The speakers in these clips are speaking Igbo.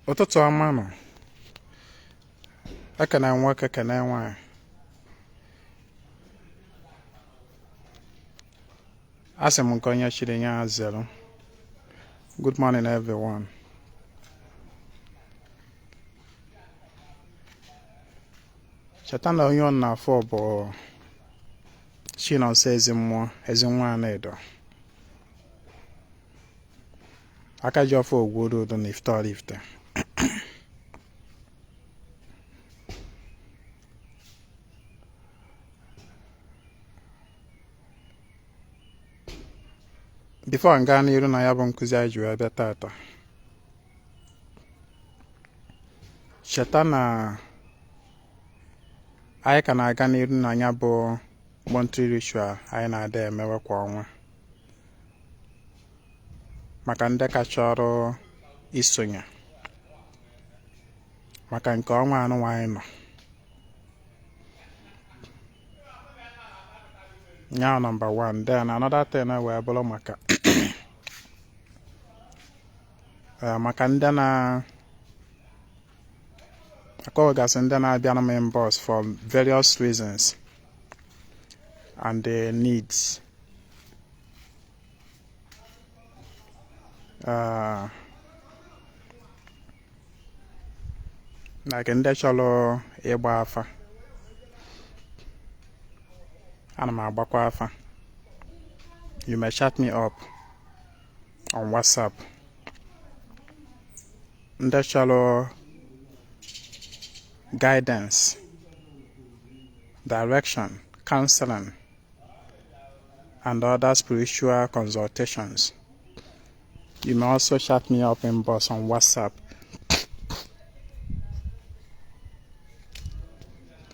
Ụtụtụ ọma nụ. Ekene nwoke kene nwaanyị. Asị m nke onye chiri ya zere. Good morning, everyone. Cheta na onye unu na-afụ bụ Chinonso Ezemmụọ Ezinwa Anaedo. Aka ji ọfọ Ogwuodo Udo na Ifite Oraifite. Before m gaa n'iru na ya bụ nkụzi anyị ji wee bịa tata, cheta na anyị ka na-aga n'iru na ya bụ monthly ritual anyị na-ada emewe kwa ọnwa maka ndị ka chọrọ isonye maka nke ọnwa anụnwa anyị nọ ya. Number one. Then another thing wee bụrụ maka maka ndị na akọwagasị ndị na-abịa na m inbox for various reasons and their needs. Like ndị chọrọ ịgba afa, ana m agbakwa afa. You may chat me up on WhatsApp. Ndị chọrọ guidance, direction, counseling and other spiritual consultations, you may also chat me up inbox on WhatsApp.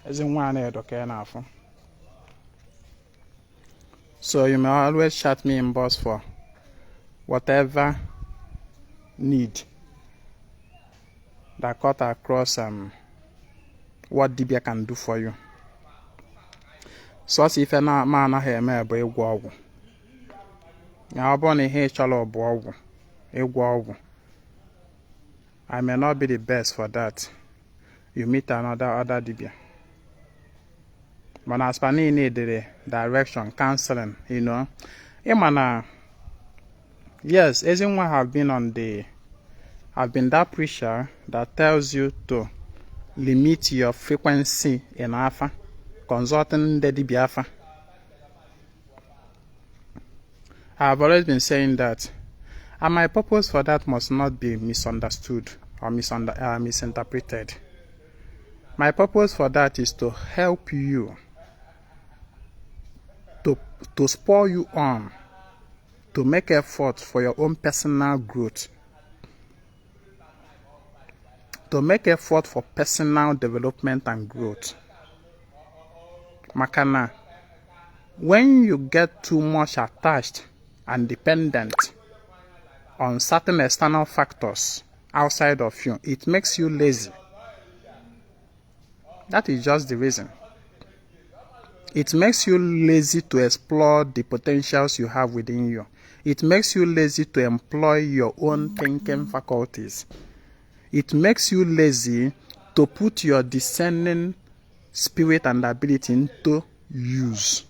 Ezinwa Anaedo ka ị na-afụ. So you may always chat me inbox for whatever need that cut across what dibia can do for you. Sọsọ ife na ma anaghị eme bụ ịgwọ ọgwụ ya. Ọ bụrụ na ihe ị chọrọ bụ ọgwụ, ịgwọ ọgwụ, I may not be the best for that. You meet another other dibia. Mana as per niile dere direction, counseling, ịma na yes, Ezinwa have been that preacher that tells you to limit your frequency in afa, consulting ndị dibia afa. I have always been saying that, and my purpose for that must not be misunderstood or misinterpreted. My purpose for that is to help you, to spur you on to make effort for your own personal growth, to make effort for personal development and growth. Maka na when you get too much attached and dependent on certain external factors outside of you, it makes you lazy. That is just the reason. It makes you lazy to explore the potentials you have within you. It makes you lazy to employ your own thinking faculties. It makes you lazy to put your discerning spirit and ability into use.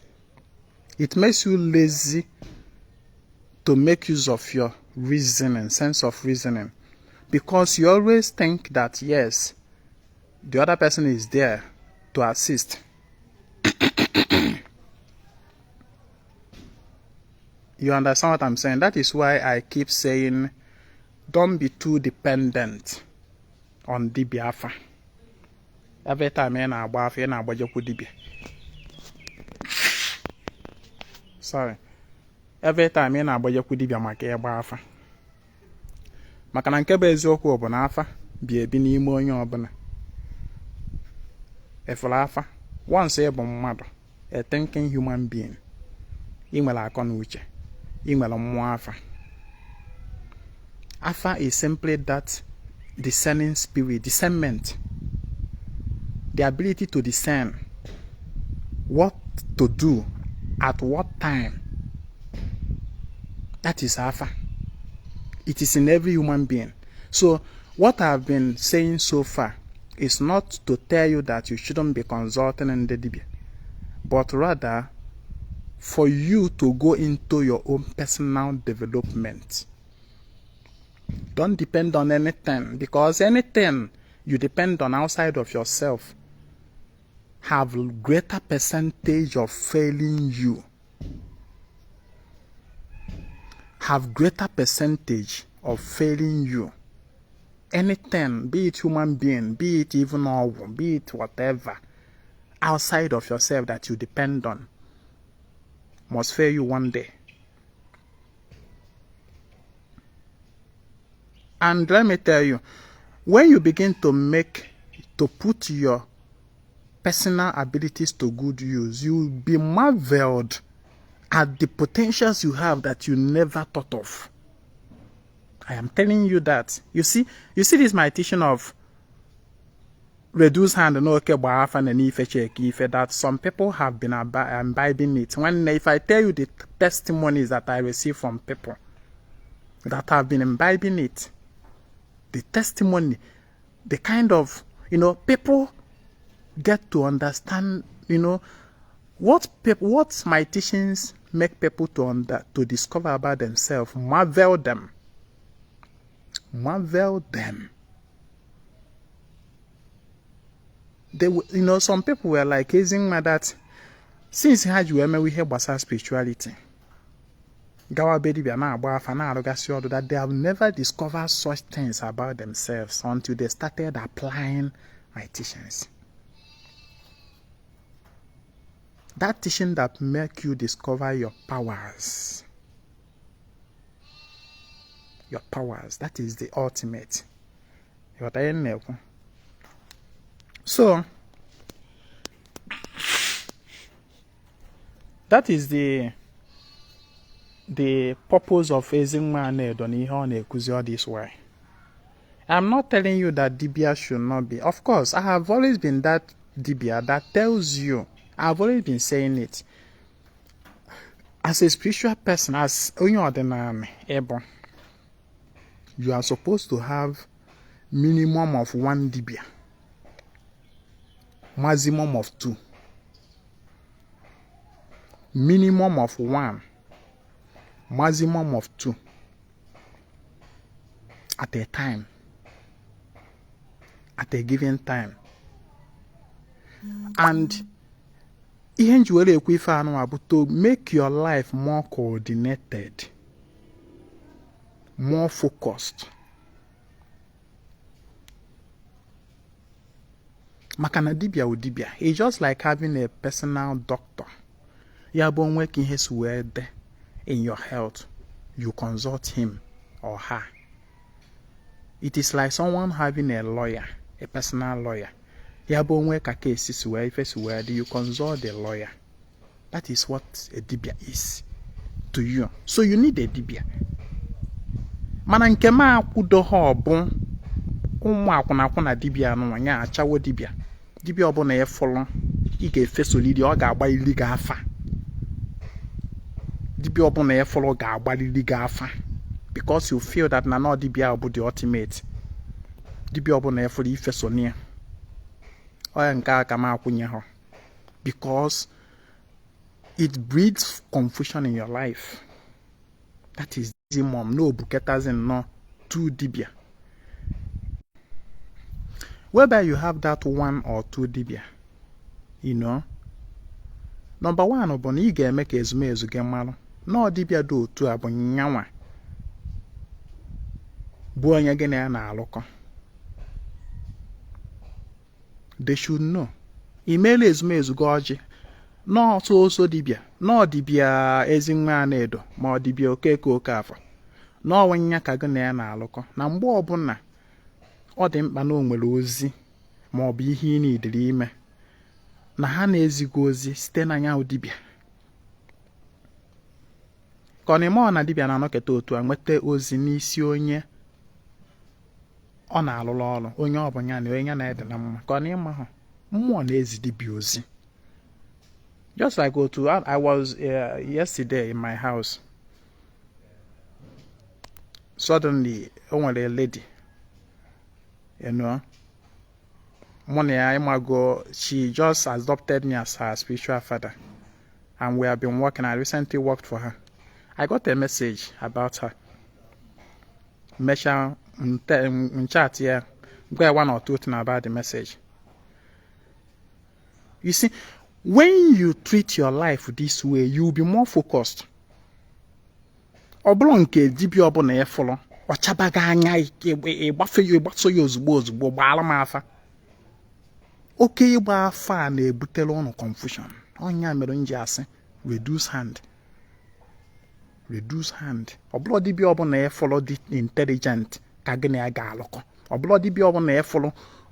It makes you lazy to make use of your reasoning, sense of reasoning, because you always think that, yes, the other person is there to assist. You understand what I'm saying? That is why I keep saying, don't be too dependent on dibia afa. Every time ị na-agba afa, ị na-agbajekwu dibia. Sorry. Every time ị na-agbajekwu dibia maka ịgba afa. Maka na nke bụ eziokwu bụ na afa bi ebi n'ime onye ọbụla. Efere afa, once ị bụ mmadụ, a thinking human being, ị nwere akọ na uche, ị nwere mmụọ afa. Afa is simply that discerning spirit, discernment, the ability to discern what to do at what time. That is afa. It is in every human being. So What I've been saying so far is not to tell you that you shouldn't be consulting ndị dibia, but rather for you to go into your own personal development. Don't depend on anything, because anything you depend on outside of yourself have greater percentage of failing you. Have greater percentage of failing you. Anything, be it human being, be it even ọgwụ, be it whatever, outside of yourself that you depend on, must fail you one day. And let me tell you, when you begin to put your personal abilities to good use, you'll be marveled at the potentials you have that you never thought of. I am telling you that. You see this my teaching of reduce hand na oke gbaa afa na n'ife check ife that some people have been imbibing it. When if I tell you the testimonies that I receive from people that have been imbibing it, the testimony, the kind of, people get to understand, what my teachings make people to discover about themselves, marvel them. Marvel them. Some people were like, Ezinwa, that since ha ji wee mewe ihe gbasara spirituality, gawa be dibia na-agba afa na-arụgasị ọrụ, that they have never discovered such things about themselves until they started applying my teachings. That teaching that make you discover your powers. Your powers, that is the ultimate. Ịghọta ihe m na-ekwu? So, that is the purpose of Ezinwa Anaedo na ihe ọ na-ekuzi all this while. I'm not telling you that dibia should not be. Of course, I have always been that dibia that tells you. I've always been saying it. As a spiritual person, as onye ọdịnala ịbụ, you are supposed to have minimum of one dibia, maximum of two. Minimum of one, maximum of two at a time, at a given time. And ihe m ji were ekwu ife anụ a bụ to make your life more coordinated, more focused. Maka na dibia wụ dibia, it's just like having a personal doctor. Ya bụ onwe ka ihe si wee dị in your health, you consult him or her. It is like someone having a lawyer, a personal lawyer. Ya bụ onwe ka case si wee ife si wee dị, you consult the lawyer. That is what a dibia is to you. So you need a dibia. Mana nke m akwụdoghị ọbụ ụmụ akwụnakwụna dibia anụnwa nya achawo dibia. Dibia ọbụla ịfụlụ ị ga-efesoliri, ọ ga-agbalili gị afa. Dibia ọbụla ịfụlụ ga-agbalili gị afa because you feel that na nọ dibia bụ the ultimate. Dibia ọbụla ịfụlụ ifesoni ya. Ọ ya nke a ka m akwụnye ha because it breeds confusion in your life. That is the mom no obuketazi nnọọ two dibia. Whereby you have that one or two dibia, Number one bụ na ị ga-eme ka ezumezu gị marụ na ọ dibia dị otu a bụ nyanwa bụ onye gị na ya na-alụkọ. They should know. I meela ezumezu gị ọjị n'ọtụ oso dibia na ọ dibia Ezinwa Anaedo ma ọ dibia Okeke Okafọ na ọnwa nya ka gị na ya na-alụkọ, na mgbe ọbụla ọ dị mkpa na o nwere ozi ma ọ bụ ihe ị na-ediri ime na ha na-ezighị ozi site na ya dibia. Ka ọ na-eme ọ na dibia na-anọketa otu a nweta ozi n'isi onye ọ na-alụrụ ọrụ, onye ọ bụ ya na onye ya na-ede na mma, ka ọ na-ịma hụ mmụọ na-ezi dibia ozi. Just like otu I was yesterday in my house, suddenly o nwere a lady Mụ na ya, ịmago, she just adopted me as her spiritual father and we have been working. I recently worked for her. I got a message about her. Mechaa m chat ya, gwa ya one or two things about the message. You see, when you treat your life this way, you will be more focused. Ọ bụrụ nke dibịa ọbụla ịfụrụ ọ chabaghị anya, ịgbafe ya, ịgbaso ya ozugbo ozugbo, gbaala m afa. Oke ịgba afa a na-ebutere ụnụ confusion. Ọnya mere m ji asị, reduce hand, reduce hand. Ọ bụrụ dibịa ọbụla ịfụrụ dị intelligent ka gị na ya ga-alụkọ. Ọ bụrụ dibịa ọbụla ịfụrụ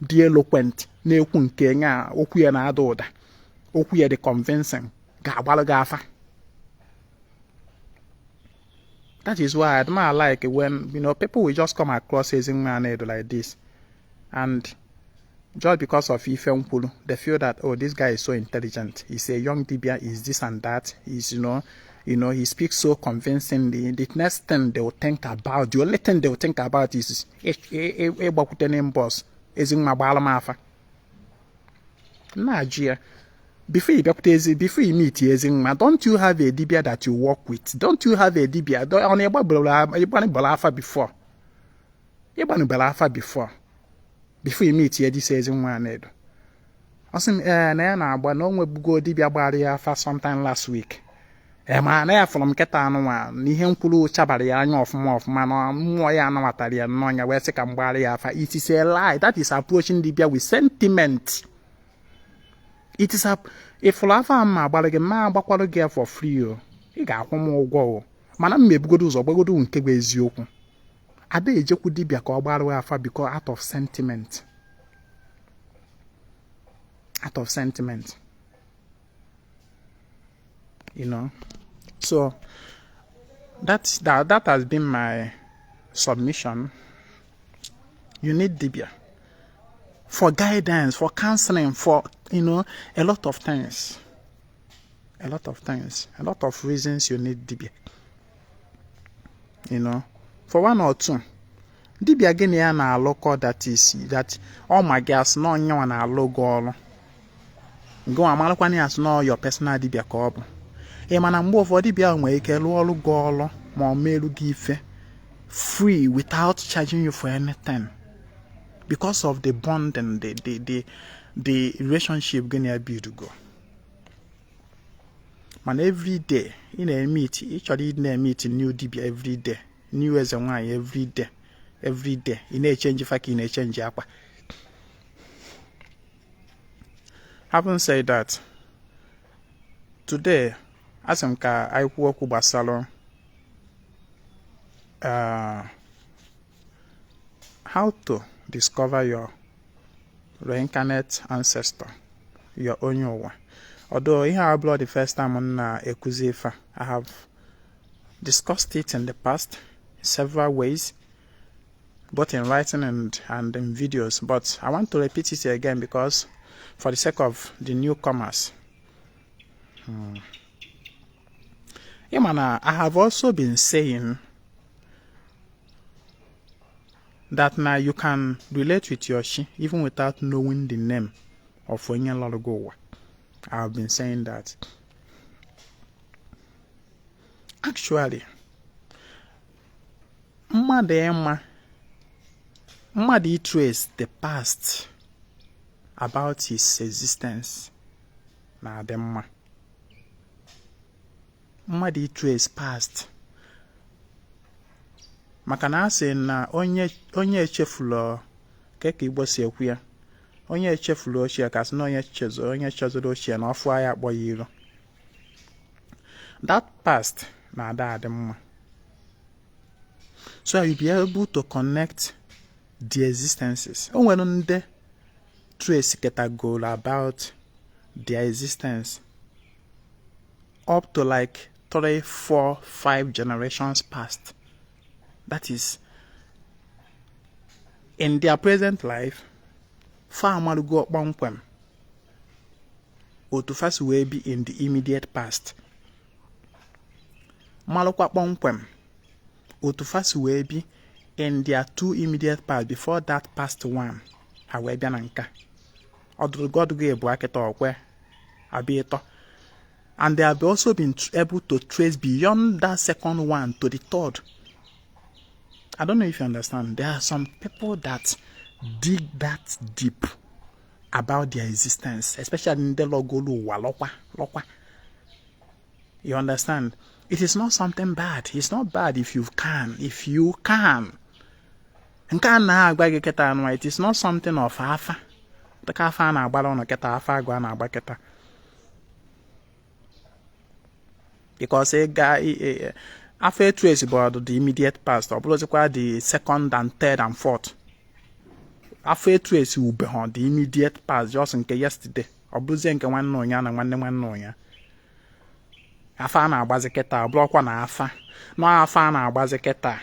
dị eloquent, na-ekwu nke nya, okwu ya na-ada ụda, okwu ya dị convincing, ga-agbalụ gị afa. That is why I don't like when people will just come across Ezinwa Anaedo like this, and just because of ife m kwulu, they feel that, "Oh, this guy is so intelligent. He's a young dibia, he's this and that. He's he speaks so convincingly." The next thing they will think about, the only thing they will think about is ịgbakwute n'inbox, "Ezinwa, gbaala m afa." Na-ajụ ya, before you bịakwute ezi, before you meet Ezinwa, don't you have a dibia that you work with? Don't you have a dibia? Ọ na ịgbanịgbara afa before? Ịgbanịgbara afa before you meet ya this Ezinwa Anaedo? Ọ sị m ee, na ya na-agba, na o nwebugo dibia gbara ya afa sometime last week. Ee, ma na ya fọrọ m nkịta anụnwa na ihe nkwuru chabara ya anya ọfụma ọfụma, na mmụọ ya anabatara ya nnọọ, ya wee sị ka m gbara ya afa. It is a lie. That is approaching dibia with sentiment. It is a ịfụrụ afa ma agbara gị, ma agbakwara gị for free o, ị ga-akwụ m ụgwọ o. Mana m ebugodo ụzọ gbagodo nke bụ eziokwu. Ada ejekwu dibia ka ọ gbara afa because out of sentiment, out of sentiment. So that has been my submission. You need dibia for guidance, for counseling, for a lot of things, a lot of things, a lot of reasons you need dibia. For one or two, dibia gị na ya na-alụkọ, that is that ọ ma gị asị na onyenwa na-alụ gị ọrụ, gị nwa amarakwana ya asị na your personal dibia ka ọ bụ. Ị ma na mgbe ụfọdụ dibia nwere ike lụọ ọrụ gị ọrụ ma ọ merụ gị ife free without charging you for anything because of the bonding, the relationship gị na ya build go. Mana everyday ị na-emeet, ị chọrọ ị na-emeet new dibia everyday, new eze nwaanyị everyday, everyday ị na-echange fa ka ị na-echange akwa. Having said that, today asị m ka anyị kwuo okwu gbasara how to discover your reincarnate ancestor, your onye ụwa. Although ihe a abụrụ the first time m na-ekuzi ife a, I have discussed it in the past several ways, both in writing and in videos, but I want to repeat it again because for the sake of the newcomers. Ịma na I have also been saying that now you can relate with your chi even without knowing the name of onye lọrọ gị ụwa. I have been saying that. Actually, mmadụ ịma, mmadụ trace the past about his existence na-adị mma. Mmadụ trace past, maka na a sị na onye echefula ka ka Igbo si ekwu ya, onye echefuru ochie, ka sị na onye chezo, onye chezoro ochie na ọfụ ya akpọ ya iro. That past na-ada adị mma so you be able to connect the existences. O nwere ndị trace ketagoro about their existence up to like three, four, five generations past. That is, in their present life, fa amarugo kpọmkwem otu fa si wee bi in the immediate past, malụkwa kpọmkwem otu fa si wee bi In their two immediate past before that past one, ha wee bịa na nka ọdụrụgọdụgo ebu akịta ọkwe abịa ịtọ, and they have also been able to trace beyond that second one to the third. I don't know if you understand. There are some people that dig that deep about their existence, especially ndị lọgolu ụwa lọkwa lọkwa. You understand? It is not something bad. It's not bad if you can. If you can. Nke a na-agba gị kịta anụ, it is not something of afa. Dịka afa a na-agbara ụnụ kịta, afa agụ a na-agba kịta. Because ị ga afa etu esi bụ the immediate past, ọ bụrụzikwa the second and third and fourth. Afa etu esi ube ha the immediate past, just nke yesterday, ọ bụrụzie nke nwanne ụnya na nwanne nwanne ụnya. Afa a na-agbazi kịta, ọ bụrụkwa na afa na afa a na-agbazi kịta,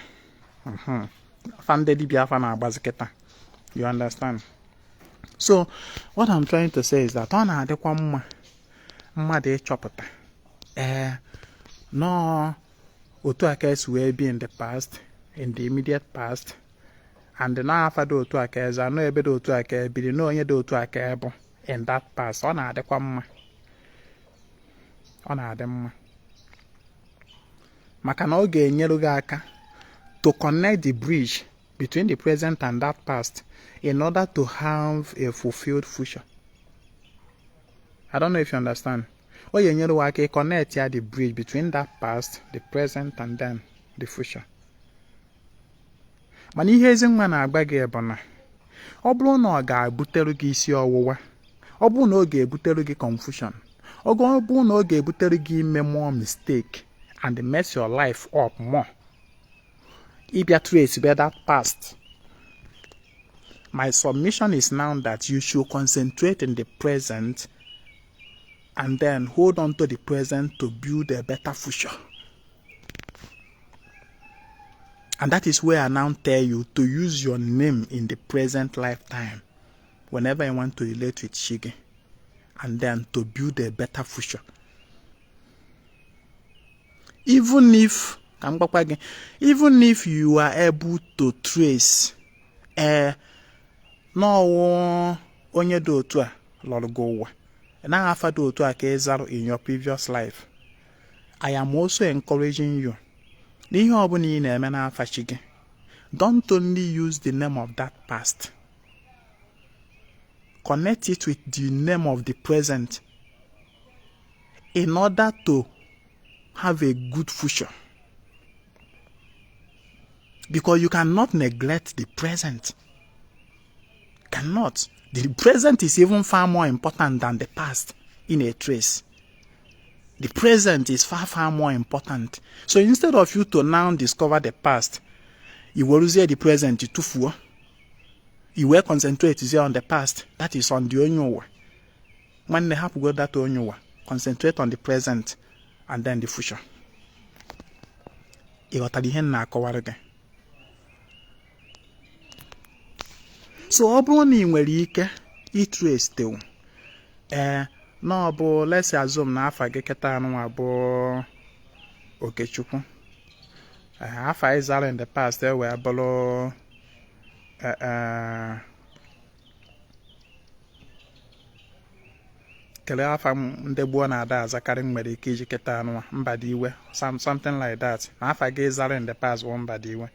afa ndị dibịa afa na-agbazi kịta. You understand? So what I'm trying to say is that ọ na-adịkwa mma mmadụ ịchọpụta ee nọọ otu a ka esi wee bi in the past, in the immediate past, and na-afa dị otu a ka eze anọ ebe dị otu a ka ebiri na onye dị otu a ka ebu in that past. Ọ na-adịkwa mma, ọ na-adị mma maka na ọ ga-enyere gị aka to connect the bridge between the present and that past in order to have a fulfilled future. I don't know if you understand. Ọ ga-enyere gị aka connect ya the bridge between that past, the present, and then the future. Mana ihe Ezinwa na-agba gị bụ na ọ bụrụ na ọ ga-ebutere gị isi ọwụwa, ọ bụrụ na ọ ga-ebutere gị confusion, ọ bụrụ na ọ ga-ebutere gị ime more mistake and mess your life up more, ịbịa trace be that past, my submission is now that you should concentrate in the present and then hold on to the present to build a better future. And that is where I now tell you to use your name in the present lifetime whenever you want to relate with Shige, and then to build a better future. Even if even if you are able to trace n'ọwụ onye dị otu a lọrọ gị ụwa naghị afa dị otu a ka ị zarụ in your previous life, I am also encouraging you n'ihe ọbụla ị na-eme n'afa chi gị, don't only use the name of that past, connect it with the name of the present in order to have a good future, because you cannot neglect the present. Cannot. The present is even far more important than the past in a trace. The present is far, far more important. So instead of you to now discover the past, you will use the present tufuo. You will concentrate on the past. That is on the onye ụwa. Nwanne, hapụgo that onye ụwa. Concentrate on the present and then the future. Ị ghọtara ihe m na-akọwara gị? So ọ bụrụ na ị nwere ike itrace ee na ọ bụ, let's assume na afa gị kịta anụnwa bụ Okechukwu, afa ị zara in the past e wee bụrụ kelee afa ndị gboo na-ada azakarị m nwere ike iji kịta anụnwa Mbadiwe, something like that, na afa gị zara in the past bụ Mbadiwe.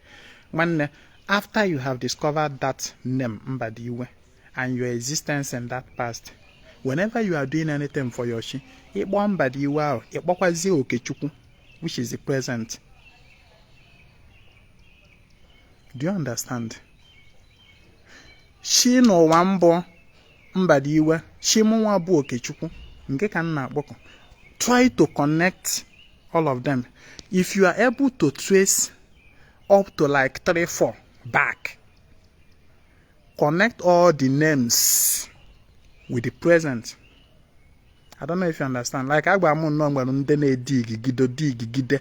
Nwanne, after you have discovered that name Mbadiwe and your existence in that past, whenever you are doing anything for your chi, ịkpọ Mbadiwe ahụ, ịkpọkwazie Okechukwu, which is the present. Do you understand? Chi n'ụwa mbụ Mbadiwe, chi mụnwa bụ Okechukwu, nke ka m na-akpọkọ. Try to connect all of them. If you are able to trace up to like 3-4 back, connect all the names with the present. I don't know if you understand. Like agba m nnọọ nwere ndị na-edigigide digigide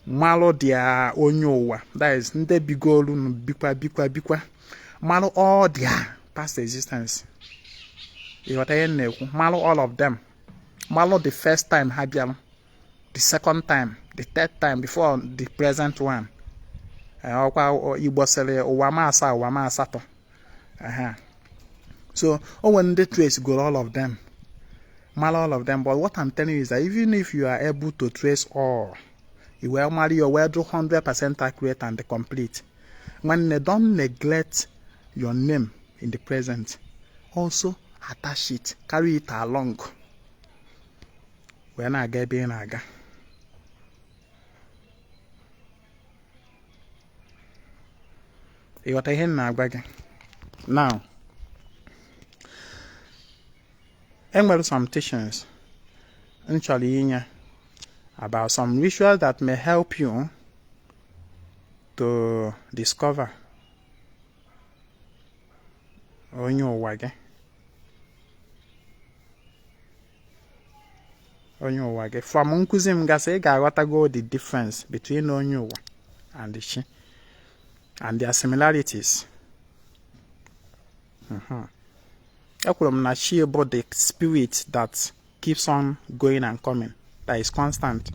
malụ dia onye ụwa, that is ndị bigolu bikwa bikwa bikwa malụ all their past existence. Ịghọta ihe m na-ekwu? Malụ all of them. Malụ the first time ha bịara, the second time, the third time before the present one. Ọkwa Igbo sịrị ụwa m asaa, ụwa m asatọ. So o nwere ndị trace goro all of them, mara all of them. But what I'm telling you is that even if you are able to trace all, i wee mara ya wee do 100% accurate and complete, nwanne, don't neglect your name in the present. Also attach it, carry it along wee na-aga ebe ị na-aga. Ịghọta ihe m na-agwa gị now? Enwere some teachings m chọrọ inye about some rituals that may help you to discover onye ụwa gị, onye ụwa gị. From nkụzi m gasị, ị ga-aghọtago the difference between onye ụwa and the chi and their similarities. Ekwuru m na chi bụ the spirit that keeps on going and coming, that is constant,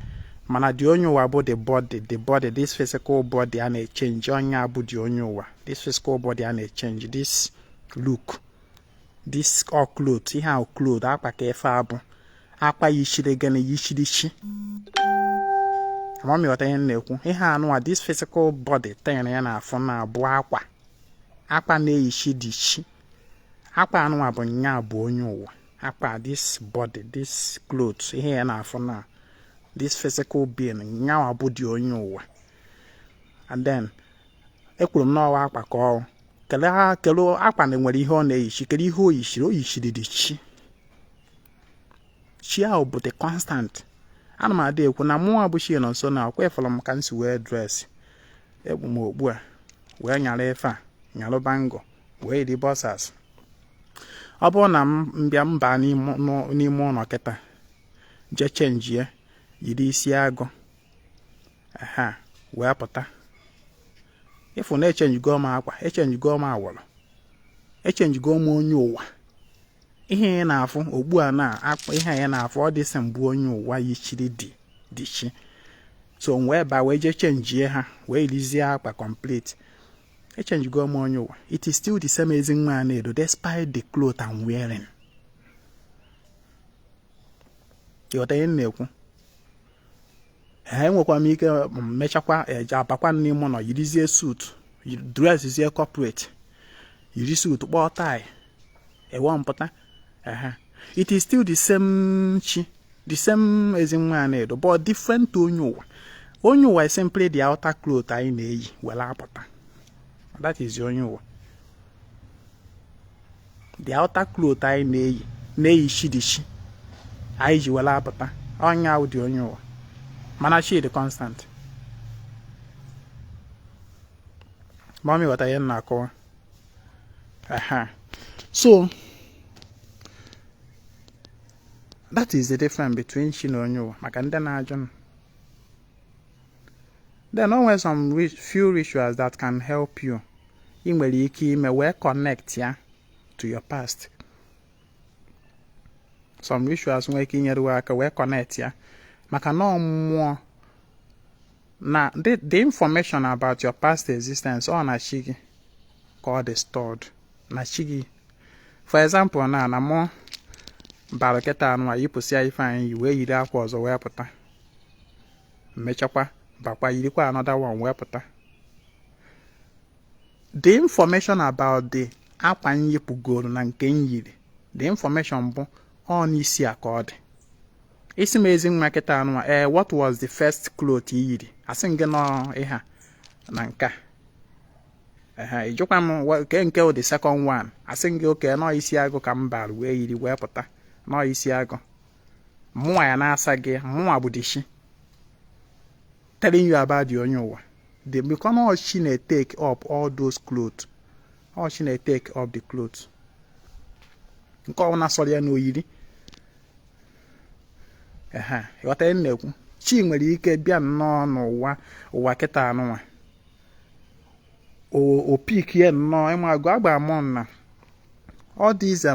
mana the onye ụwa bụ the body, the body, this physical body a na-echange. Onye a bụ the onye ụwa, this physical body a na-echange, this look, this all cloth, ihe ahụ cloth, akpa ka efe abụ akpa yichiri gịnị, yichiri chi. Ama m ịghọta ihe m na-ekwu. Ihe anụwa, this physical body ten ya na-afụ na-abụ akwa, akwa na-eyichi dị chi. Akwa anụwa bụ nya bụ onye ụwa. Akwa, this body, this cloth, ihe ya na-afụ na this physical being, nyawa bụ dị onye ụwa. And then ekwuru m n'ọwa akwa ka ọ kele ha kele akwa na nwere ihe ọ na-eyichi. Kedu ihe o yichiri? O yichiri dị chi. Chi ahụ bụ the constant. Ana m adị ekwu na mụnwa bụ chi nọ nso na ọkwa ịfọrọ m ka m si wee dress, ekpu m okpu a wee nyara ife a, nyalụ bangle, wee yiri boxers. Ọ bụrụ na m bịa mba n'ime ụlọ kịta, jee chenjie, yiri isi agụ aha wee pụta, ịfụ na echenjigo m akwa, echenjigo m awọrọ, echenjigo m onye ụwa. Ihe ị na-afụ okpu a na akwa, ihe ị na-afụ ọ dịsị mbụ onye ụwa yichiri dị dị chi. So m wee ba wee jee chenjie ha wee yirizie akwa complete, echenjigo m onye ụwa. It is still the same Ezinwa Anaedo despite the cloth I'm wearing. Ịghọta ihe m na-ekwu? Ee, enwekwa m ike mechakwa eje abakwa n'ime ụlọ, yirizie suit, dressizie corporate, yiri suit, kpọọ tie, ewe mpụta. Ehe, it is still the same chi, the same Ezinwa Anaedo, but different onye ụwa. Onye ụwa is simply the outer cloth anyị na-eyi were apụta. That is onye ụwa, the outer cloth anyị na-eyi, na-eyi chi dị chi anyị ji were apụta. Onye ahụ dị onye ụwa, mana chi dị constant. Ma ọ ghọta ihe m na-akọwa? Aha, so that is the difference between chi na onye ụwa, maka ndị na-ajụ m. Then o nwere some few rituals that can help you, ị nwere ike ime wee connect ya to your past. Some rituals nwere ike inyere gị aka wee connect ya, maka na mmụọ na the information about your past existence, ọ na chi gị ka ọ dị stored na chi gị. For example, na mụ bara kịta anụ a, yipụsịa ife anyị yi wee yiri akwa ọzọ wee pụta, mechakwa bakwa yirikwa another one wee pụta, the information about the akwa m yipụgoro na nke m yiri, the information bụ ọ n'isi a ka ọ dị. Isi m, "Ezinwa, kịta anụ a, ee, what was the first cloth i yiri?" Asị m gị nọ ihe a na nke a. Ehe, ịjụkwa m ke nke the second one, asị m gị oke nọọ isi agụ ka m bara wee yiri wee pụta, nọọ isi agụ. Mụnwa ya na-asa gị, mụnwa bụ the chi telling you about the onye ụwa, the because all chi na-take up all those clothes, all chi na-take up the clothes nke ọbụla sọrọ ya n'oyiri. Ehe, ịghọta ihe m na-ekwu? Chi nwere ike bịa nnọọ n'ụwa, ụwa kịta anụnwa, o pikie nnọọ ịma agụ agba mụ na all these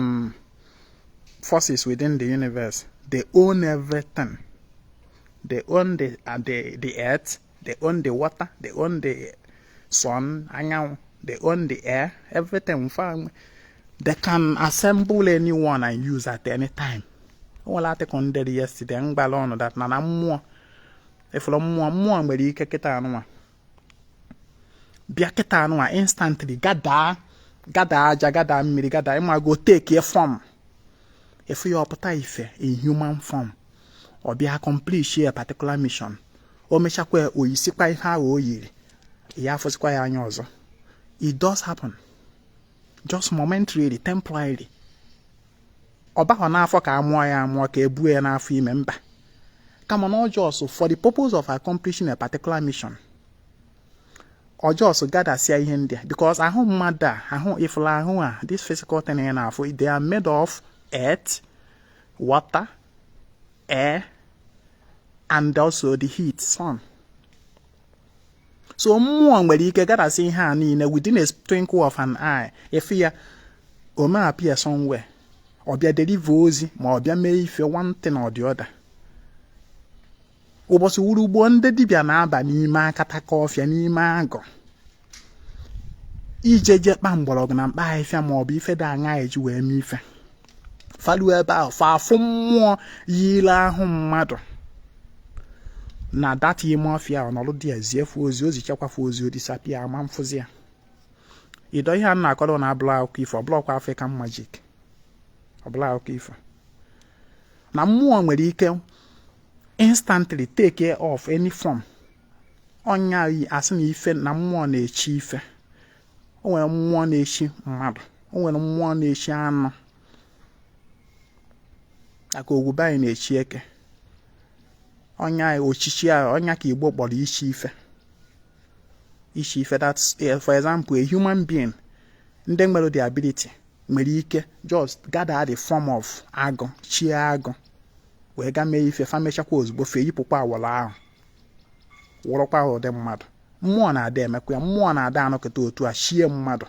forces within the universe, they own everything. They own the earth, they own the water, they own the sun, anyanwụ. They own the air, everything. They can assemble anyone and use at any time. O nwere article m dere yesterday mgbala ọnụ that na mmụọ ifụrụ mmụọ, mmụọ nwere ike kịta anụnwa bịa kịta anụnwa instantly gadaa gadaa aja, gadaa mmiri, gadaa ịmago, take a form, efu ya ọpụta ife in human form. Ọ bịa accomplish a particular mission, o mechakwa, oyisikwa ihe ahụ o yiri ya, afụsịkwa ya anya ọzọ. It does happen, just momentarily, temporarily. Ọ baghọ n'afọ ka a mụọ ya amụọ, ka e buo ya n'afọ ime, mba, kama na ọ just for the purpose of accomplishing a particular mission. Ọ just gadasịa ihe ndị a because ahụ mmadụ a, ahụ ifụla, ahụ a, this physical thing ị na-afụ, they are made of earth, water, air and also the heat, sun. So mmụọ nwere ike gadasị ihe a niile within a twinkle of an eye. Efu ya o may appear somewhere, ọ bịa deliver ozi ma ọ bịa mee ife, one thing or the other. Ụbọchị wuru ugbo, ndị dibịa na-aba n'ime akataka ọfịa, n'ime agụ, ije je kpa mgbọrọgwụ na mkpa ahịfịa ma ọ bụ ife dị aṅa eji wee mee ife. Faluo ebe ahụ, fa afụ mmụọ yiri ahụ mmadụ na data ime ọfịa. Ọnọdụ dị eziefu ozi, ozi chekwafu ozi, o disappear, ama mfụzi ya. Ido ihe a na-akọrọ na abụla akụkọ ifo, ọbụlọkwa African magic, ọbụla akụkọ ifo, na mmụọ nwere ike instantly take care of any form. Ọnya yi asị na ife na mmụọ na-echi ife. O nwere mmụọ na-echi mmadụ, o nwere mmụọ na-echi anụ, aka ogwube anyị na-echi eke. Ọnya ochichi ahụ, ọnya ka Igbo kpọrọ ichi ife, ichi ife. That's for example, a human being ndị nwere the ability nwere ike just gather the form of agụ, chie agụ, wee ga mee ife. Fa mechakwa, ozugbo fe yipụkwa awọrọ ahụ, wụrụkwa ụdị mmadụ. Mmụọ na-ada emekwa ya. Mmụọ na-ada anọkọta otu a chie mmadụ,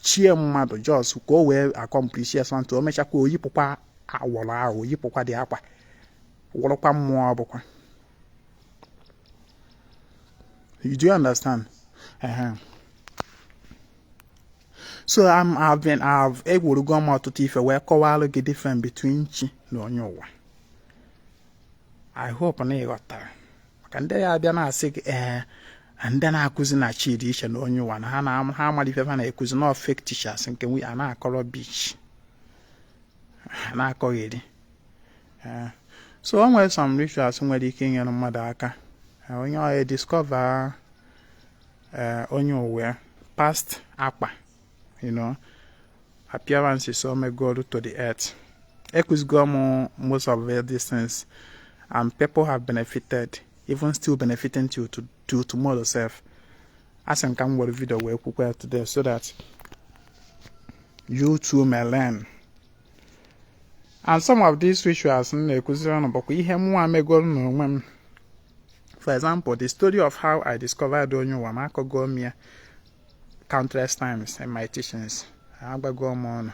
chie mmadụ just ka o wee accomplish ya something. O mechakwa, o yipụkwa awọrọ ahụ, o yipụkwa dị akwa, wụrụkwa mmụọ bụkwa. You do understand? Uh-huh. So I'm, I've been I've egwurugo m ọtụtụ ife wee kọwalụ gị difference between chi na onye ụwa. I hope na ị ghọtara, maka ndị ya abịa na-asị gị, ee, ndị na-akụzi na chi dị iche na onye ụwa, na ha na ha amara ife ha na-ekuzi, na fake teachers nke nwe a na-akọrọ beach na-akọgheri. So o nwere some rituals nwere ike inyere mmadụ aka, onye ọ discover onye ụwa, past akpa, appearances o megoro to the earth. Ekụzigo m most of these things and people have benefited, even still benefiting till tomorrow sef. Asị m ka m were video wee kwukwa today so that you too may learn. And some of these rituals m na-ekuziri ọnụ bụkwa ihe mụnwa megoro n'onwe m. For example, the story of how I discovered onye ụwa m, akọgo m ya countless times in my teachings, agbago m ọnụ.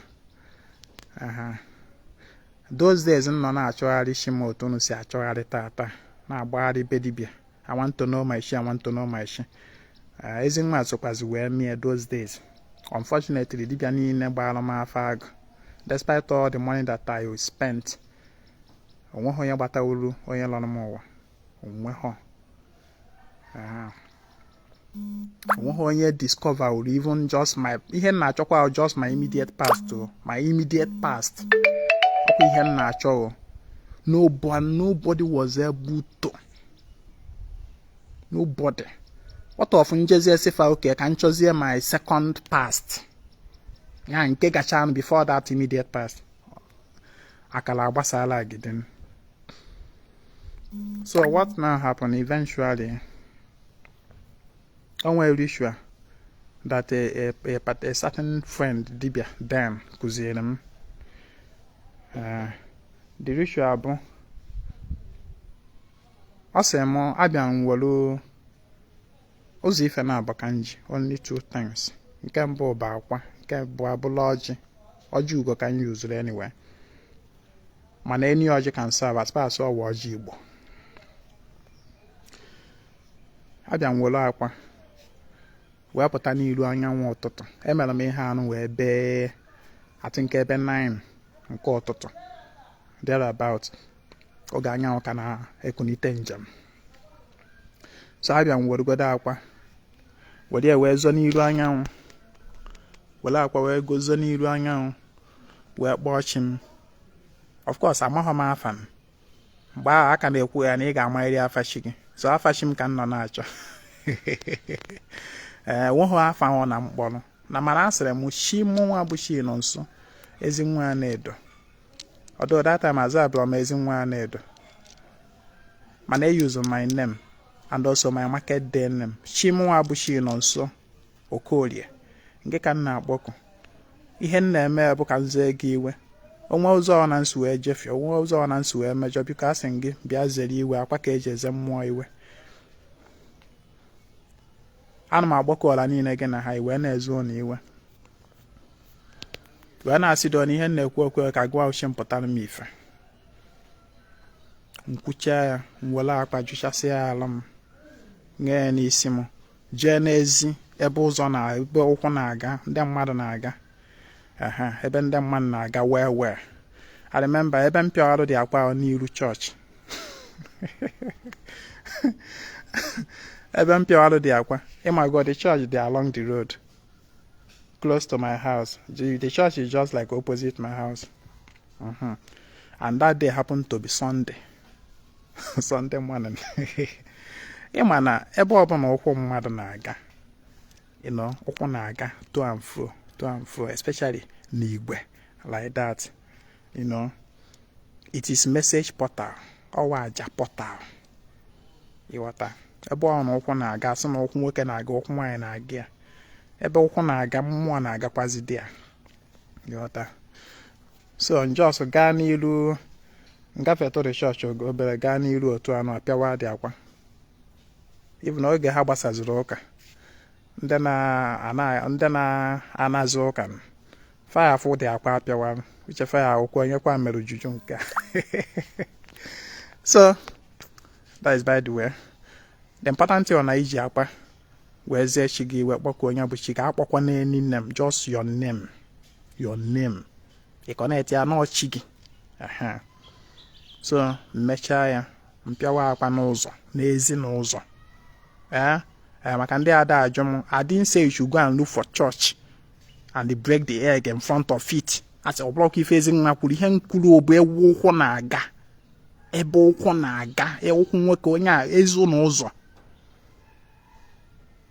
Those days m nọ na-achọgharị chi m otu unu si achọgharị tata, na-agbagharị be dibịa, "I want to know my chi, I want to know my chi." Ezinwa sokwazi wee mie those days. Unfortunately, dibịa niile gbara m afa agụ, despite all the money that I spent, onweghị onye gbatawuru onye lọrọ m ụwa. Onweghị onweghị onye discover even just my ihe m na-achọkwa, just my immediate past o, my immediate past, ọkwa ihe m na-achọ o. Nobody was able to, nobody. What of njezie sifa oke ka m chọzie my second past ya nke gacha before that immediate past, akala agbasala agide. So what now happened eventually, o nwere ritual that a certain friend dibia then kụziere m. The ritual bụ, ọ sị m abịa m were ụzọ ife na-abụ ka m ji, only two things. Nke mbụ bụ akwa, nke bụ abụla ọjị, ọjị ugo ka m yuzuru anyway, mana any ọjị can serve as far as ọwa ọjị Igbo. Abịa m were akwa Wee pụta n'iru anyanwụ ụtụtụ. Emere m ihe anụ wee bee atị nke ebe 9 nke ụtụtụ thereabout, oge anyanwụ ka na-ekunite njem. So abịa m weregodo akwa were ya wee zọ n'iru anyanwụ, were akwa wee gozo n'iru anyanwụ, wee kpọọ chi m. Of course, amaghị m afa m mgbe ahụ. Aka na-ekwu ya na ị ga-amarịrị afa chi gị. So afa chi m ka m nọ na-achọ. Ee, nweghị afa ọ na mkpọrọ na, mana asịrị m chi mụnwa bụ chi nọ nso, ezi nwa ya na-edo. Although that time azabụrụ m ezi nwa ya na-edo, mana e use my name and also my market day name. Chi mụnwa bụ chi nọ nso Okorie, nke ka m na-akpọku. Ihe m na-eme bụ ka m zee gị iwe. Onwe ụzọ ọ na nsi wee jefie, onwe ụzọ ọ na nsi wee mejọ, biko asị m gị bịa zere iwe. Akwa ka eji eze mmụọ iwe. Ana m agbakọ ọla niile gị na ha iwee na-ezu ụlọ iwe, wee na-asị do na ihe m na-ekwu okwu ka gụwa uche m pụtara m ife. Nkwucha ya, m were akpa jụchasịa ala m, nye ya n'isi m, jee n'ezi ebe ụzọ na ebe ụkwụ na-aga, ndị mmadụ na-aga, ehe, ebe ndị mmadụ na-aga. Well, I remember ebe m pịawarụ dị akwa ahụ n'iru chọọchị. Ebe m pịawarụ dị akwa, ịmago, the church dị along the road close to my house. The church is just like opposite my house. And that day happened to be Sunday, Sunday morning. Ịma na ebe ọbụla ụkwụ mmadụ na-aga, ụkwụ na-aga to and fro, to and fro, especially n'igwe like that, it is message portal, ọwa aja portal, ịghọta? Ebe ọ na ụkwụ na-aga, sị na ụkwụ nwoke na-aga, ụkwụ nwaanyị na-aga ya. Ebe ụkwụ na-aga, mmụọ na-agakwazi dị ya, ịghọta? So njọs gaa n'iru ngafetụ the church obere, gaa n'iru otu anụ apịawa dị akwa. Even oge ha gbasaziri ụka, ndị na-anazi ụka faya afụ dị akwa apịawa uche faya akwụkwọ onyekwa mere juju nke a. So that is by the way. The important thing na iji akwa wee zie chi gị iwe, kpọkọ onye bụ chi gị. Akpọkwa n'eni name, just your name, your name. Ị connect ya n'ọchị gị. Ehe. So mmechaa ya, mpịawa akwa n'ụzọ, n'ezi n'ụzọ. Ee, maka ndị ada ajụ m, I didn't say you should go and look for church and they break the egg in front of it. Asị ọ bụrụkwa ife ezi nwa kwuru. Ihe m kwuru bụ ewu ụkwụ na-aga, ebe ụkwụ na-aga, ụkwụ nwoke onye a ezi n'ụzọ.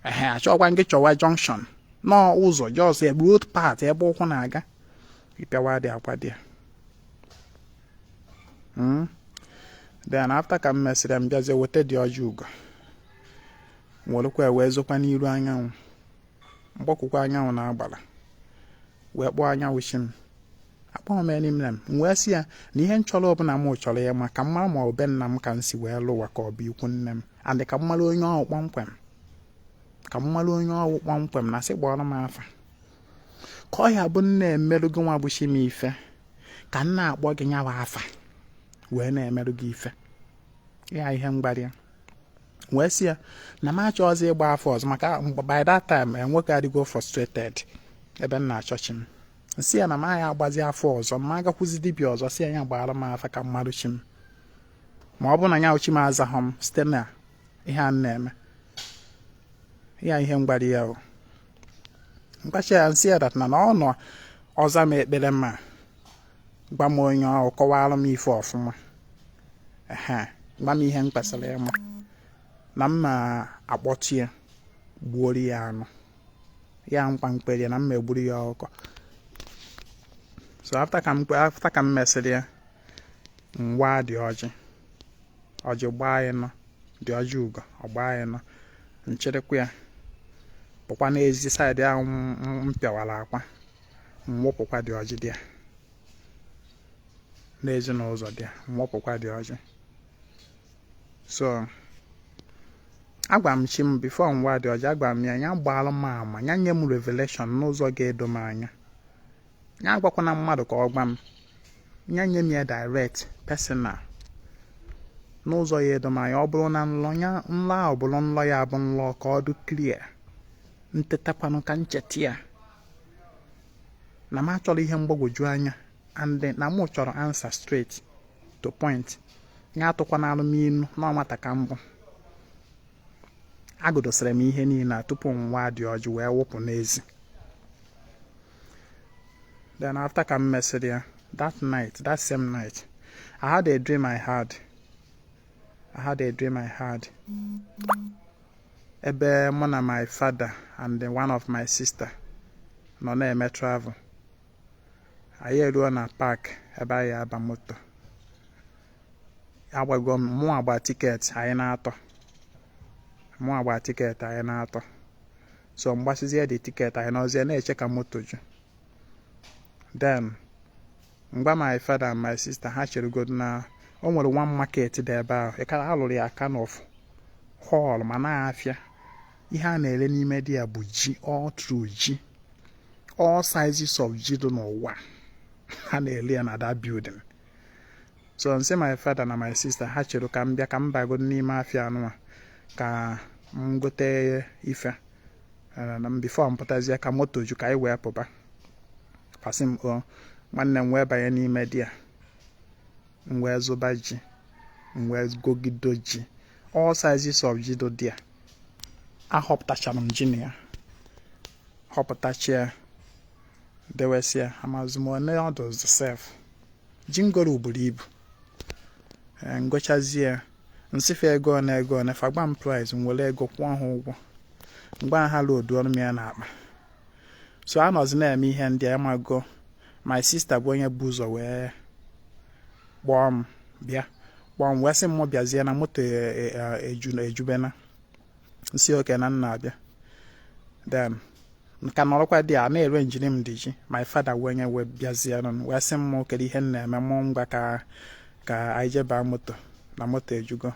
Ehe, achọkwa gị chọwa junction nọọ ụzọ, just a road part ebe ụkwụ na-aga, ịpịawa dị akwa dị ya. Then after ka m mesịrị, m bịazie weta dị ọjị ugo, werekwa wee zokwa n'iru anyanwụ, mgbọkwụkwa anyanwụ na agbara, wee kpọọ anyanwụ chi m. Akpọghị m enyi m. M wee sị ya na ihe m chọrọ ọbụla m chọrọ ya ma ka m mara ma ọ be nna m ka m si wee lụwa, ka ọ bụ ikwu nne m, and ka m mara onye ọwụ kpọmkwem, ka m mara onye ọwụ kpọmkwem, na sị kpọrọ m afa ka ọ ya bụ nna emerụ gị nwa bụ chi m ife, ka m na-akpọ gị nyawa afa wee na-emerụ gị ife ya. Ihe mgbarị ya wee sị ya na m achọghịzị ịgba afọ ọzọ, maka by that time nwoke adịgo frustrated ebe m na-achọ chi m. Nsị ya na m agha agbazi afọ ọzọ, ma agakwụzi dibịa ọzọ, si ya gbara m afa ka mmadụ chi m, ma ọ bụrụ na ya chi m azaghọ m site na ihe a m na-eme ya. Ihe mgbari ya o mgbachi ya, nsị ya that na ọ nọ ọza m ekpere, ma gwa m onye ọ kọwara m ife ọfụma. Ehe, gwa m ihe m kwesịrị ịma na m ma akpọtu ya, gbuoro ya anụ ya, nkwa mkpere na m ma egburu ya ọkụkọ. So after ka m mesịrị ya, ngwa dị ọjị, ọjị gbaa ịnọ, dị ọjị ugo ọ gbaa ịnọ, nchịrịkwa ya pụkwa n'ezi side ahụ m pịawara akwa, mwụpụkwa dị ọjị dị ya n'ezi n'ụzọ dị ya, mwụpụkwa dị ọjị. So agwa m chi m before ngwa dị ọjị, agwa m ya ya gbaara m ama, ya nye m revelation n'ụzọ ga-edo m anya. Ya agwakwana mmadụ ka ọ gwa m, ya nye m ya direct, personal, n'ụzọ ya edo m anya. Ọ bụrụ na nlọ ya, nlọ ahụ bụrụ nlọ ya bụ nlọ ka ọ dị clear. Ntetakwanụ ka ncheta ya na m achọrọ ihe mgbagwoju anya and na mụ chọrọ answer straight to point. Ya atụkwana alụ m inu na nwata ka mbụ. Agụdosiri m ihe niile a tupu nwa dị ọjị wee wụpụ n'ezi. Then after ka m mesịrị ya that night, that same night, I had a dream. I had a dream I had ebe mụ na my father and one of my sister nọ na-eme travel. Anyị eruo na park ebe anyị aba moto. Agbago m, mụ agba ticket anyị na-atọ, mụ agba ticket anyị na-atọ. So mgbasizie dị ticket, anyị nọzie na-eche ka moto ju. Then mgba my father and my sister ha cheregodo na o nwere one market dị ebe ahụ ịka alụrụ ya kind of hall ma na-afịa. Ihe a na-ere n'ime dị ya bụ ji, all through ji, all sizes of ji dị n'ụwa, ha na-ere ya na that building. So nsị my father na my sister ha chere ka m bịa, ka m bagodo n'ime afịa anụwa ka m gote ife na before m pụtazie ka moto ju ka anyị wee pụba. Pasị m o nwanne m wee banye n'ime di ya, m wee zụba ji, m wee gogido ji, all sizes of ji dị there. Ahọpụtachara m ji na ya, họpụtachia, dewesịa. Amazụ m one ọdụ sef ji ngoro buru ibu. Ngochazie, nsịfe ego one, ego one fagba m price, m were ego kwụọ ha ụgwọ mgbe ha load ọrụ m ya n'akpa. So anọzi na-eme ihe ndị a. Ịmago my sister bụ onye bụ ụzọ wee kpọọ m, bịa kpọọ m wee sị m bịazie na moto ejubena. Nsi oke na nna abịa. Then nka nọrọkwa dị a na-ere njiri m dị ji. My father wee nye wee bịazie wee sị m kedu ihe m na-eme. Mụ ngwa ka anyị jebaa moto na moto ejugo.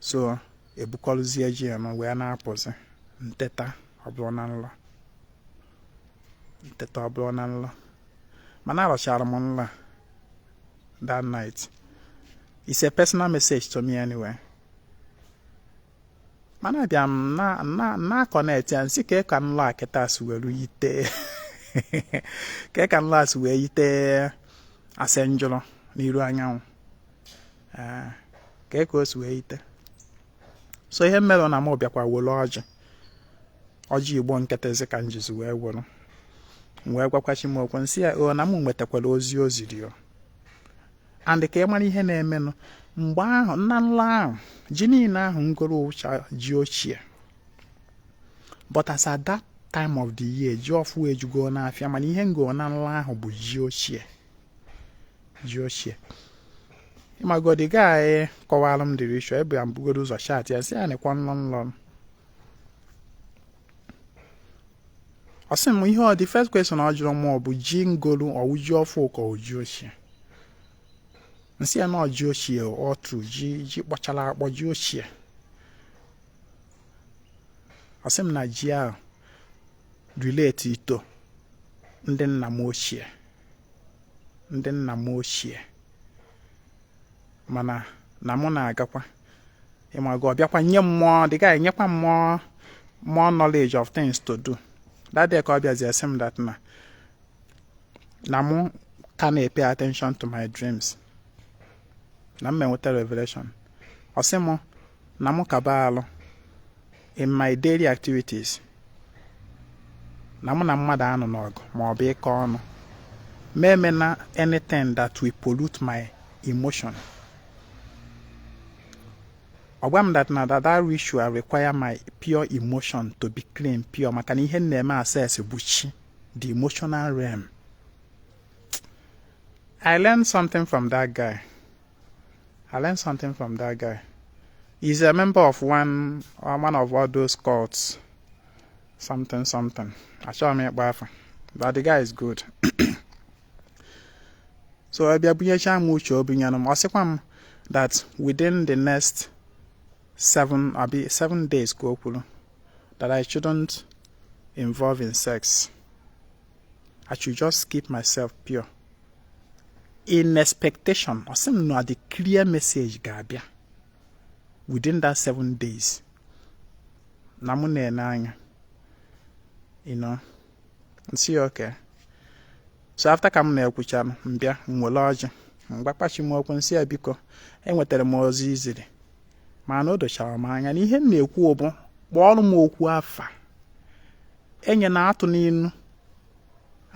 So ebukọrụzie ji ya wee na-apụzi. Nteta, ọ bụrụ na nlọ. Nteta, ọ bụrụ na nlọ, mana arọchara m nlọ that night. It's a personal message to me anyway. Mana abịa m na na na connect ya, nsị ka nlọ a kịta si were yite, ka nlọ a si wee yite ase njụrụ n'iru anyanwụ, ka o si wee yite. So ihe mmerụ na m bịakwa were ọjị, ọjị Igbo nkịtịzi ka m jizi wee were, m wee gwakwachi m okwu, nsị ya o na m nwetakwara ozi o ziri o. And ka ị mara ihe na-emenụ mgbe ahụ nna nlọ ahụ, ji niile ahụ ngoro ụcha ji ochie, but as at that time of the year, ji ọfụ ejugo n'afịa. Mana ihe ngo na nlọ ahụ bụ ji ochie, ji ochie. Ịmagodi guy kọwara m the ritual ebe m bugodo ụzọ chat ya, sị ya nekwa nlọ nlọ m. Ọ sị m ihe ọ the first question ọ jụrụ m ọ bụ ji ngolu ọwụ ji ọfụ ka ọ ji ochie. Nsị ya na ọ ji ochie, otu ji, ji kpọchara akpọ, ji ochie. Ọ sị m na ji ahụ relate ito ndị nna m ochie, ndị nna m ochie. Mana na mụ na-agakwa ịmago ọ bịakwa nye mmụọ dị ga enyekwa mmụọ more knowledge of things to do that day. Ka ọ bịazie sị m that na mụ ka na-pay attention to my dreams, na m enweta revelation. Ọ sị mụ na mụ kaba alụ in my daily activities, na mụ na mmadụ anọ n'ọgụ ma ọ bụ ịkọ ọnụ ma emena anything that will pollute my emotion. Ọ gwa m that na that ritual require my pure emotion to be clean, pure, maka na ihe m na-eme access bụ chi, the emotional realm. I learned something from that guy. I learned something from that guy. He's a member of one of all those cults, something something. Achọghị m ịkpọ afa, but the guy is good. So ọ bịa bunyecha m uche, o bunyere m. Ọ sịkwa m that within the next 7 abi 7 days ka o kwuru that I shouldn't involve in sex. I should just keep myself pure in expectation. Ọ sị m na the clear message ga-abịa within that 7 days na mụ na-ene anya. Nsị ya okay. So after ka m na-ekwucha, m bịa m were ọjị, m gwakwachi m okwu, nsị ya, biko, enwetara m ozi iziri, mana o dochara m anya na ihe m na-ekwu bụ kpọọrọ m okwu afa enye na atụ n'inu,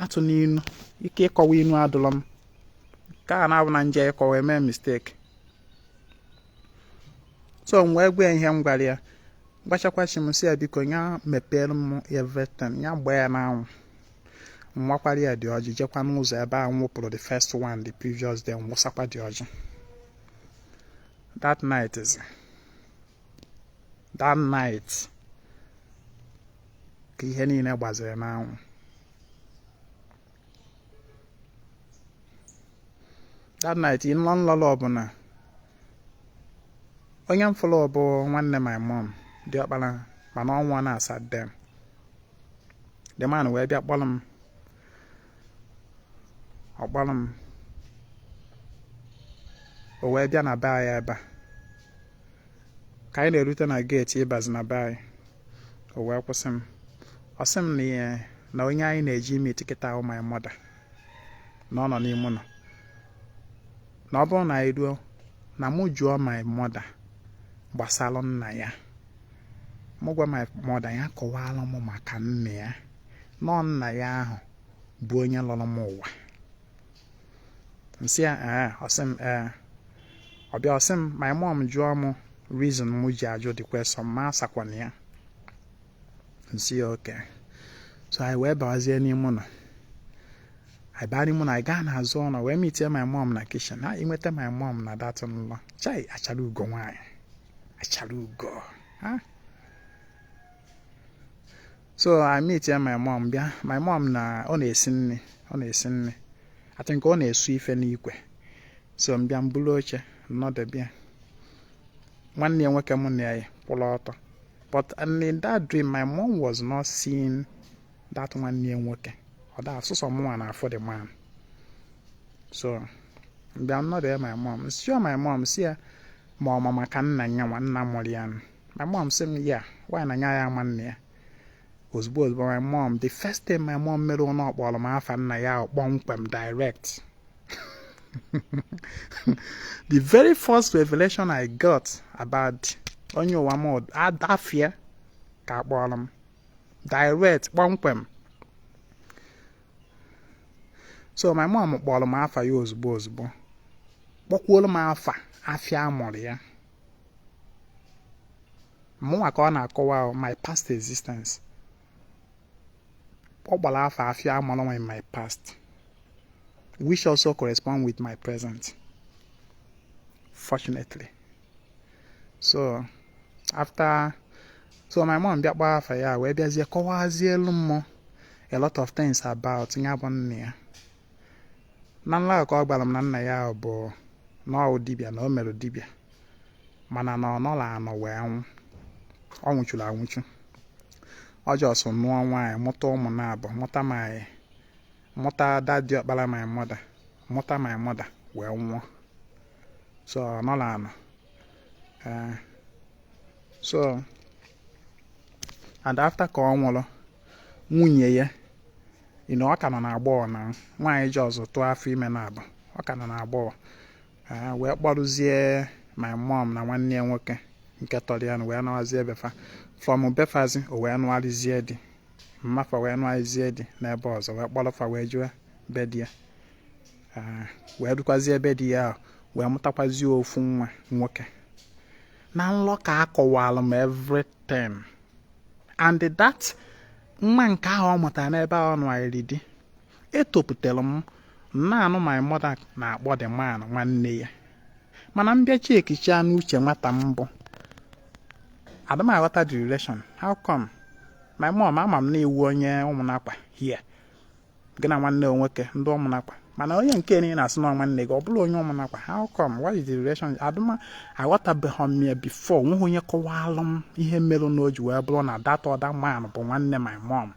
atụ n'inu. Ike ịkọwa inu adụlọ m ka a na-abụ na nje ịkọwa eme mistake. So m wee gwa ya ihe m gwara ya, gwachakwachi m, sị ya, biko, ya mepere m everything, ya gbaa ya n'anwụ. Nwakwara ya dị ọjị, jekwa n'ụzọ ebe a nwụpụrụ the first one the previous day, nwụsakwa dị ọjị. That night is that night ka ihe niile gbaziri n'anwụ. That night, nlọ nlọlọ ọbụla onye m fụlụ bụ nwanne my mom dị ọkpara, mana ọnwa na-asa dem. The man wee bịa kpọrọ m, ọ kpọrọ m, o wee bịa na be anyị. Ebe a ka anyị na-erute na gate ịbazi na be anyị, o wee kwụsị m. Ọ sị m na ihe na onye anyị na-eji ime tikịta ahụ, my mother, na ọ nọ n'ime ụlọ, na ọ bụrụ na anyị ruo na mụ jụọ my mother gbasara nna ya, mụ gwa my mother ya kọwara m maka nna ya, nọ nna ya ahụ bụ onye lọrọ m ụwa. Nsị ya ee. Ọ sị m ee. Ọ bịa, ọ sị m, my mom jụọ m reason mụ ji ajụ the question, ma asakwana ya. Nsị ya okay. So anyị wee bawazie n'ime ụlọ. Anyị baa n'ime ụlọ, anyị gaa n'azụ ụlọ wee meetie my mom na kitchen. Ha inweta my mom na that nlọ, chai, achara ugo nwaanyị, achara ugo ha. So I meet my mom, bịa my mom na ọ na-esi nri, ọ na-esi nri. I think ọ na-esu ife n'ikwe. So m bịa, m buru oche nnọdebịa, nwanne ya nwoke mụ na ya kwụrụ ọtọ. But and in that dream, my mom was not seeing that nwanne ya nwoke. Ọ da asụsọ mụnwa na afọ the man. So mbịa nnọdụ ya, my mom sịọ my mom, si ya ma ọ ma maka nna ya nwa nna mụrụ ya. My mom sị m ya why na nya ya ama nna ya. Ozugbo ozugbo, my mom, the first thing my mom mere, ụlọ kpọrọ m afa nna ya kpọmkwem, direct. The very first revelation I got about onye ụwa m, adafia ka akpọrọ m direct, kpọmkwem. So my mom kpọrọ m afa ya ozugbo ozugbo, kpọkwuolu m afa afịa amụrụ ya. Mụnwa ka ọ na-akọwa my past existence. Ọ gbara afa afịa amụrụ m in my past, which also correspond with my present, fortunately. So after, so my mom bịa kpọọ afa ya, wee bịazie kọwazie elu mmụọ a lot of things about ya bụ nna ya. Na nla ka ọ gwara m na nna ya bụ na ọ dibịa, na o mere dibịa, mana na ọ nọrọ anọ wee nwụ. Ọ nwụchuru anwụchu. Ọ just nụọ nwaanyị, mụta ụmụ na-abụ, mụta my mụta daddy ọkpara my mother, mụta my mother, wee nwụọ. So ọ nọrọ anọ. So and after ka ọ nwụrụ, nwunye ya, ọ ka nọ na agbọghọ, na nwaanyị just tụọ afọ ime na abụ, ọ ka nọ na agbọghọ, wee kpọrụzie my mom na nwanne ya nwoke nke tọrọ ya, wee nọwazie befa. From befazi, o wee nụgharịzie di mmafa, wee nụgharịzie di n'ebe ọzọ, wee kpọrọfa wee jụọ be di ya, wee rukwazie ebe di ya ahụ, wee mụtakwazie ofu nwa nwoke. Na nlọ ka a kọwalụ m everything. And that nwa nke ahụ ọ mụtara n'ebe ahụ ọ nụgharịrị di, etopụtara m naanụ my mother na-akpọ the man nwanne ya. Mana m bịa checkicha n'uche nwata mbụ, ada m aghọta the relation. How come my mom, ama m na iwu onye ụmụnakpa here, gị na nwanne nwoke ndị ụmụnakpa, mana onye nke niile na-asị na nwanne gị ọ bụrụ onye ụmụnakpa, how come? What is the relation? Adụma aghọtabeghị m ya before. Nweghị onye kọwalụ m ihe mere na o ji wee bụrụ na that other man bụ nwanne my mom.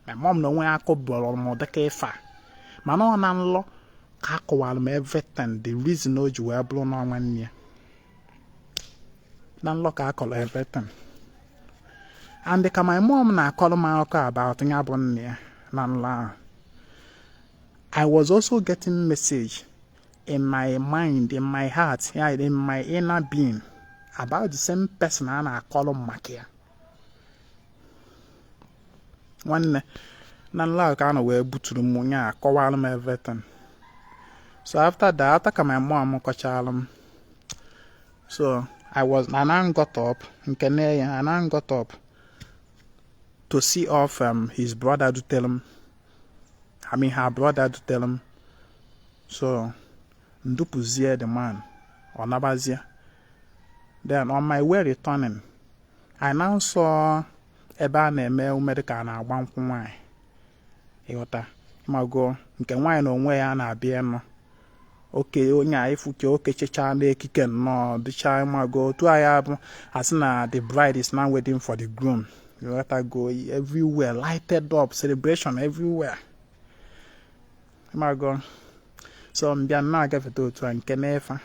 My mom na onwe ya akọbụrụ m dịka ife a, mana ọ na nlọ ka a kọwara m everything, the reason o ji wee bụrụ na nwanne ya. Na nlọ ka a kọrọ everything. And ka my mom na-akọrọ m akụkọ about ya bụ nna ya na nlọ ahụ, I was also getting message in my mind, in my heart, yeah, in my inner being about the same person a na-akọrọ m maka ya. Nwanne, na nlọ ahụ ka a nọ wee buturu m nya, akọwara m everything. So after that, after ka my mom kọchalụ m, so I was I now got up nke nne ya. I now got up to see off his brother dutere m, I mean her brother dutere m. So ndupụzie the man, ọ nabazie. Then on my way returning, I now saw ebe a na-eme ume dịka a na-agba nkwụ nwaanyị. Ịghọta mago nke nwaanyị na onwe ya na-abịa ịnụ oke onye a ifuke okechicha n'ekike nnọọ dịcha mago otu a ya bụ asị na the bride is now waiting for the groom. Ịghọtago, everywhere lighted up, celebration everywhere, mago. So mbịa na-agafete otu a nke n'efa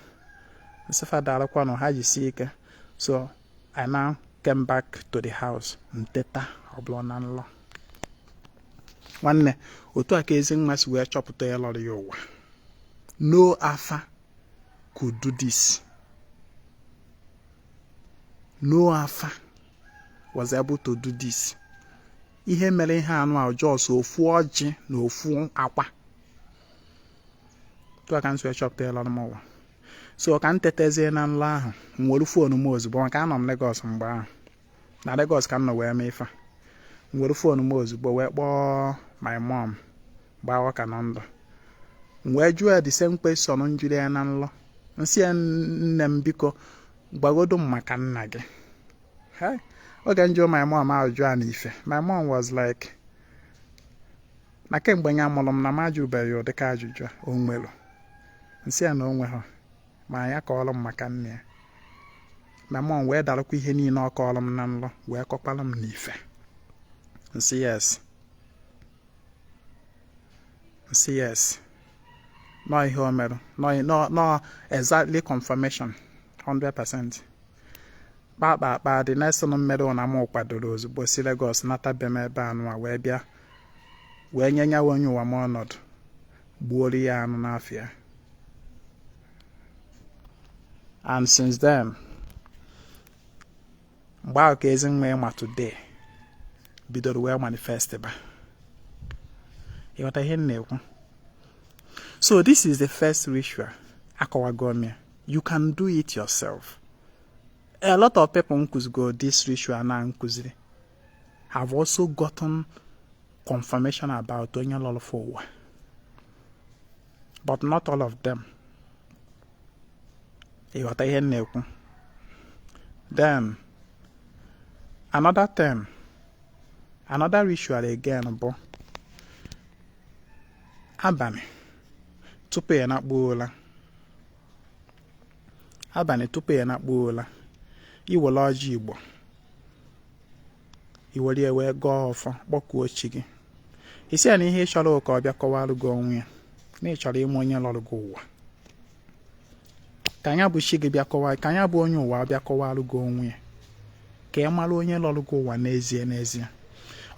nsịfa daalụkwanụ ha jisie ike. So I now came back to the house, nteta ọ bụla na nlọ. Nwanne, otu a ka Ezinwa si wee chọpụta ya lọrọ ya ụwa. No afa could do this. No afa was able to do this. Ihe mere ihe anụ a, just ofu ọjị na ofu akwa. Otu a ka m si wee chọpụta ya lọrọ m ụwa. So ka m tetezie na nlọ ahụ, m were phone m ozugbo, maka anọ m Lagos mgbe ahụ. Na Lagos ka m nọ wee mee ife a. M were phone m ozugbo wee kpọọ my mom gbaa ọka na ndụ. M wee jụọ ya the same question m jụrụ ya na nlọ. Nsị ya, "Nne m, biko gbagodo m maka nna gị." Hey, oge m jụọ my mom ajụjụ a n'ife, my mom was like na kemgbe ya mụrụ m na m ajụbeghị ụdịka ajụjụ a o nwere. Nsị ya na o nweghị, ma ya kọọrọ m maka nne ya. My mom wee darụkwa ihe niile ọ kọọrọ m na nlọ wee kọkwara m n'ife. Nsị yes, nsị yes, nọ ihe o mere nọ nọ, exactly, confirmation 100%. Kpakpa akpa, the next thing mere na m kwadoro ozugbo si Lagos nata be m ebe anụ a wee bịa wee nye nyawa onye ụwa m ọnọdụ, gbuoro ya anụ n'afịa. And since then, mgbe ahụ ka Ezinwa ịma today bidoro wee manifest ba. Ịghọta ihe m na-ekwu? So this is the first ritual akọwago m ya. You can do it yourself. A lot of people nkụzigo this ritual na nkụziri have also gotten confirmation about onye lọrọ for ụwa, but not all of them. Ịghọta ihe m na-ekwu? Then another thing, another ritual again bụ abalị tupu ya nakpuo ụra. Abalị tupu ya nakpuo ụra, iwere ọjị Igbo, iwere ya wee gọọ ọfọ, kpọkuo chi gị. Isi ya na ihe ị chọrọ ka ọ bịa kọwalụ gị onwe ya, na ị chọrọ ịma onye lọrụ gị ụwa, ka anya bụ chi gị bịa kọwaa, ka anya bụ onye ụwa bịa kọwalụ gị onwe ya, ka ị mara onye lọrụ gị ụwa n'ezie n'ezie.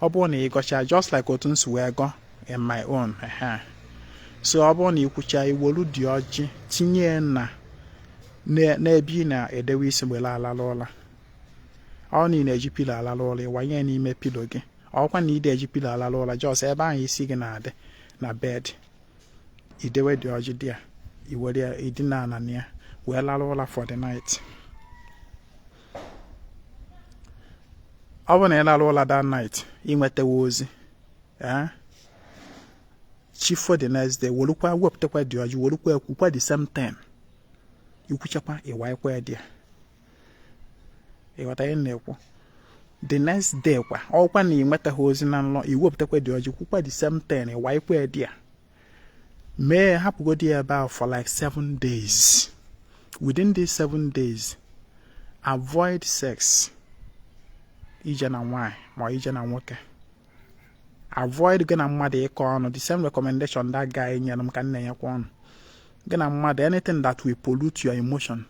Ọ bụrụ na ị gọchaa just like otu m si wee gọọ in my own ehe. So ọ bụrụ na ị kwucha, iwelu dị ọjị tinye na n'ebe ị na-edewe isi mgbe alalụ ụla. Ọ na ị na-eji pillow alalụ ụla, ịwanye n'ime pillow gị. Ọkwa na ị eji pillow alalụ ụla, just ebe ahụ isi gị na-adị na bed, idewe dị ọjị dị ya, iwere ya idina ala na ya wee lalụ ụla for the night. Ọ bụrụ na ị lalụ ụla that night, ị nwetawa ozi ee chi for the next day, werukwa wepụtakwa dị ọjị, werukwa ekwukwa the same thing, ikwuchakwa, ịwaikwa ya dị ya. Ịghọta ihe m na-ekwu? The next day kwa, ọkwa na ị nwetaghị ozi na nlọ, iwepụtakwa dị ọjị, kwukwa the same thing, ịwaikwa ya dị ya. Mee hapụgodi ya ebe ahụ for like 7 days. Within these 7 days, avoid sex, ije na nwaanyị ma ije na nwoke. Avoid gị na mmadụ ịkọ ọnụ. The same recommendation that guy nyere m ka m na-enyekwa ọnụ gị na mmadụ. Anything that will pollute your emotion,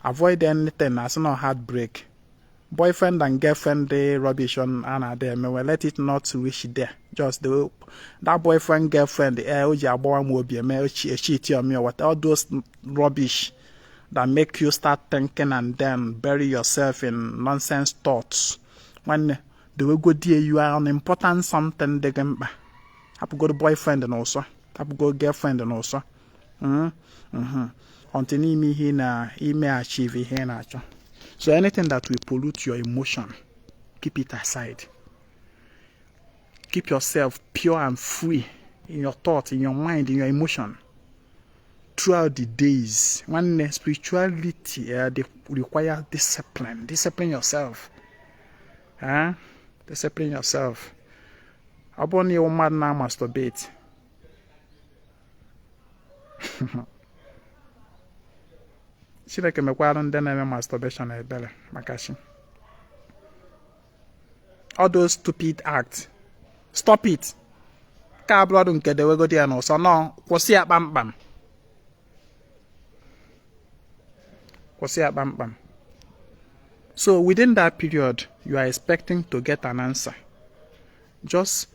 avoid. Anything asị na heartbreak. Boyfriend and girlfriend dị rubbish a na-ada emewe, let it not reach there. Just the that boyfriend girlfriend o ji agbawa m obi eme echeat on me or what, all those rubbish that make you start thinking and then bury yourself in nonsense thoughts. Nwanne, dewegodi, you are an important something dị gị mkpa. Hapụgodo boyfriend na ụsọ, hapụgo girlfriend na ụsọ until n'ime ihe na ime achieve ihe ị na-achọ. So anything that will pollute your emotion, keep it aside. Keep yourself pure and free in your thought, in your mind, in your emotion throughout the days. Nwanne, spirituality they require discipline. Discipline yourself. Discipline yourself. Ọ bụrụ na ịwụ mmadụ na masturbate, Chineke mekwara ndị na-eme masturbation ebere maka chi. All those stupid acts, stop it. Ka abụrọdụ nke dewegodi ya n'ụsọ nọ, kwụsị ya kpamkpam, kwụsị ya kpamkpam. So within that period you are expecting to get an answer, just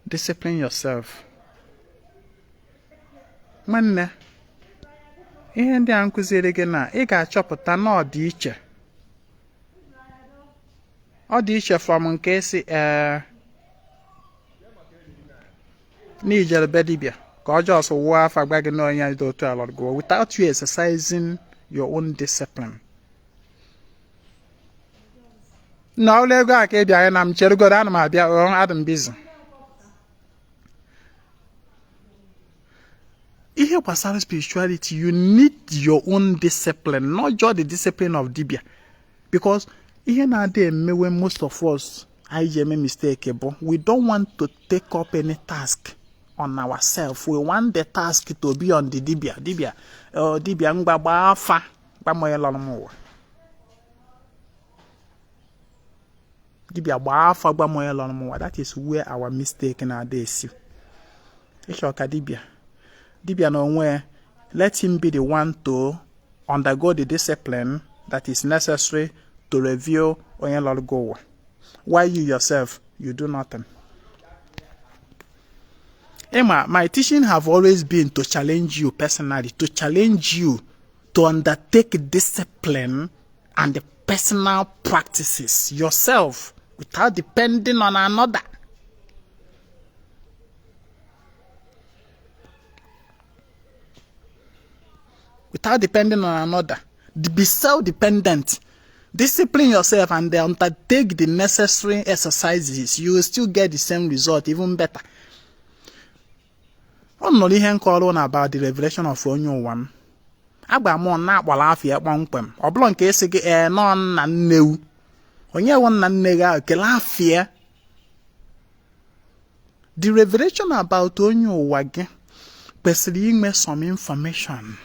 discipline yourself. Nwanne, ihe ndị a nkụziri gị na ị ga-achọpụta na ọ dị iche, ọ dị iche from nke si n'ijere be dibịa ka ọ just wụọ afa gwa gị na onye dị otu ala gụọ without you exercising your own discipline. Na ụlọ ego a ka ị bịara na m cherugodo, ana m abịa, adị m busy. Ihe gbasara spirituality, you need your own discipline, not just the discipline of dibia. Because ihe na-adị emewe most of us anyị ji eme mistake bụ we don't want to take up any task on ourselves. We want the task to be on the dibia. Dibia, dibia ngwa gbaa afa gwa m onye lọrọ m ụwa. Dibia gbaa afa gwa m onye lọrọ m ụwa. That is where our mistake na-adị esi. Ịchọ ka dibia, dibia na onwe, let him be the one to undergo the discipline that is necessary to reveal onye lọrọ gị ụwa. While you yourself, you do nothing. Emma, my teaching have always been to challenge you personally, to challenge you to undertake discipline and the personal practices yourself without depending on another. Without depending on another. Be self-dependent. Discipline yourself and then undertake the necessary exercises. You will still get the same result, even better. Ọ nọrọ ihe nkọrọ na about the revelation of onye ụwa m. Agba m na akpọrọ afọ ya kpọmkwem. Ọ bụrụ nke esi gị ee nọ nna nnewu. Onye wụ nna nne gị ahụ kelee afọ ya. The revelation about onye ụwa gị kwesịrị inwe some information.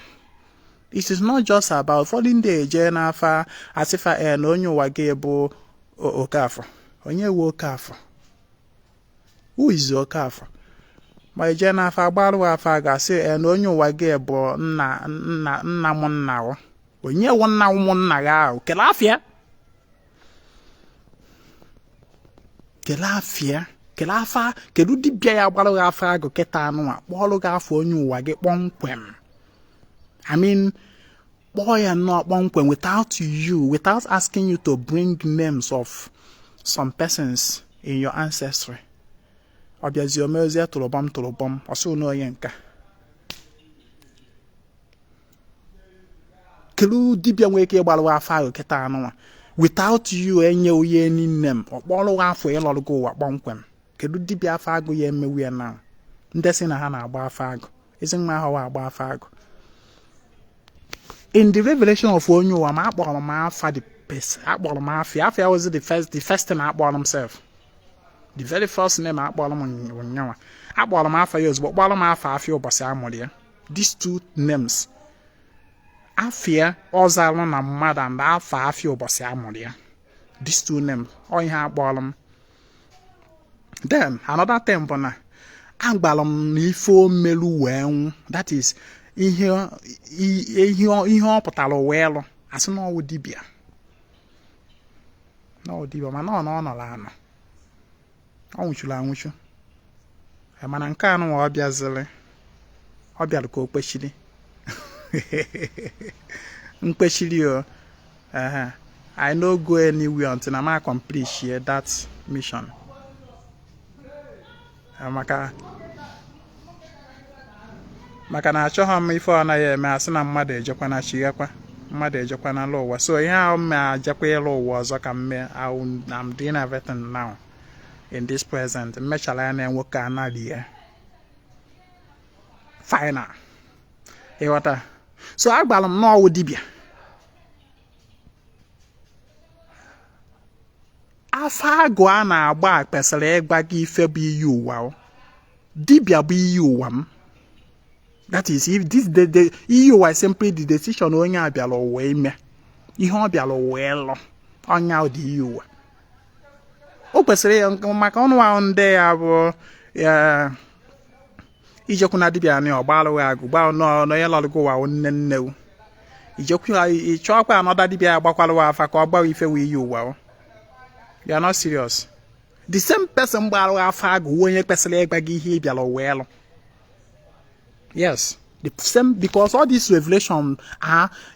It is not just about ụfọdụ ndị eje n'afa asịfa ee na onye ụwa gị bụ Okafọ. Onye wu Okafọ? Who is Okafọ? Ma eje n'afa agbarụ afa ga-asị ee na onye ụwa gị bụ nna nna nna m nna wụ. Onye wụ nna ụmụnna gị ahụ? Kelee afịa. Kelee afịa. Kelee afa. Kedu dibịa ya gbarụ gị afa agụ kịta anụnwa kpọọrụ gị afọ onye ụwa gị kpọmkwem. I mean, kpọọ ya nnọọ kpọmkwem without you, without asking you to bring names of some persons in your ancestry. Ọ bịazie omezie tụrụbọm tụrụbọm ọ sị na onye nka. Kedu dibịa nwere ike ịgbarụ afọ ahụ kịta anụnwa without you enye onye any name ọ kpọrọ afọ ịlọrụ gị ụwa kpọmkwem. Kedu dibịa afọ agụ ya emewu ya na ndị sị na ha na-agba afọ agụ ezi nwa ahụ agba afọ agụ. In the revelation of onye ụwa ma akpọrọ m afa the person akpọrọ m afọ afọ was the first thing akpọrọ m self. The very first name akpọrọ m ụnyaahụ akpọrọ m afa ya ozugbo kpọrọ m afa afọ ụbọchị amụrụ ya. These two names, afịa ọzalụ na mmadụ and afa afịa ụbọchị amụrụ ya, these two names ọ ihe akpọrọ m. Then another thing bụ na agbara m na ife omelu wee nwụ, that is ihe ọ pụtara wee lụ asị na ọwụ dibịa. Na ọ dibịa, mana ọ na ọ nọrọ anọ, ọ nwụchuru anwụchu. Mana nke anụ ọ bịaziri, ọ bịara ka o kpechiri mkpechiri o. I no go anywhere until na m accomplish that mission, maka na achọghị m ife ọ naghị eme asị na mmadụ ejekwana chighakwa, mmadụ ejekwana n'ụwa ụwa. So ihe ahụ m ajekwa ịlụ ụwa ọzọ ka m mee. I'm doing everything now in this present. Mmechara ya na nwoke analie final, ịghọta? So agbara m n'ọwụ dibịa afa agụ a na-agba kwesịrị ịgba gị ife bụ iyi ụwa. Dibịa bụ iyi ụwa m. That is, if this the iyi ụwa is simply the decision onye a bịara ụwa ime, ihe ọ bịara ụwa ịlụ, ọnya dị iyi ụwa. O kwesịrị ya maka ọnụ ahụ ndị ya bụ ijekwu na dibịa na ọgbalụghị agụ gba n'onye lọrụgo ụwa nne nnewu, ijekwu ịchọkwa anọda dibịa ya gbakwalụwa afa ka ọ gbawa ife wee iyi ụwa. You are not serious. The same person gbara afa agụ onye kwesịrị ịgba gị ihe ị bịara ụwa ịlụ. Yes, the same, because all this revelation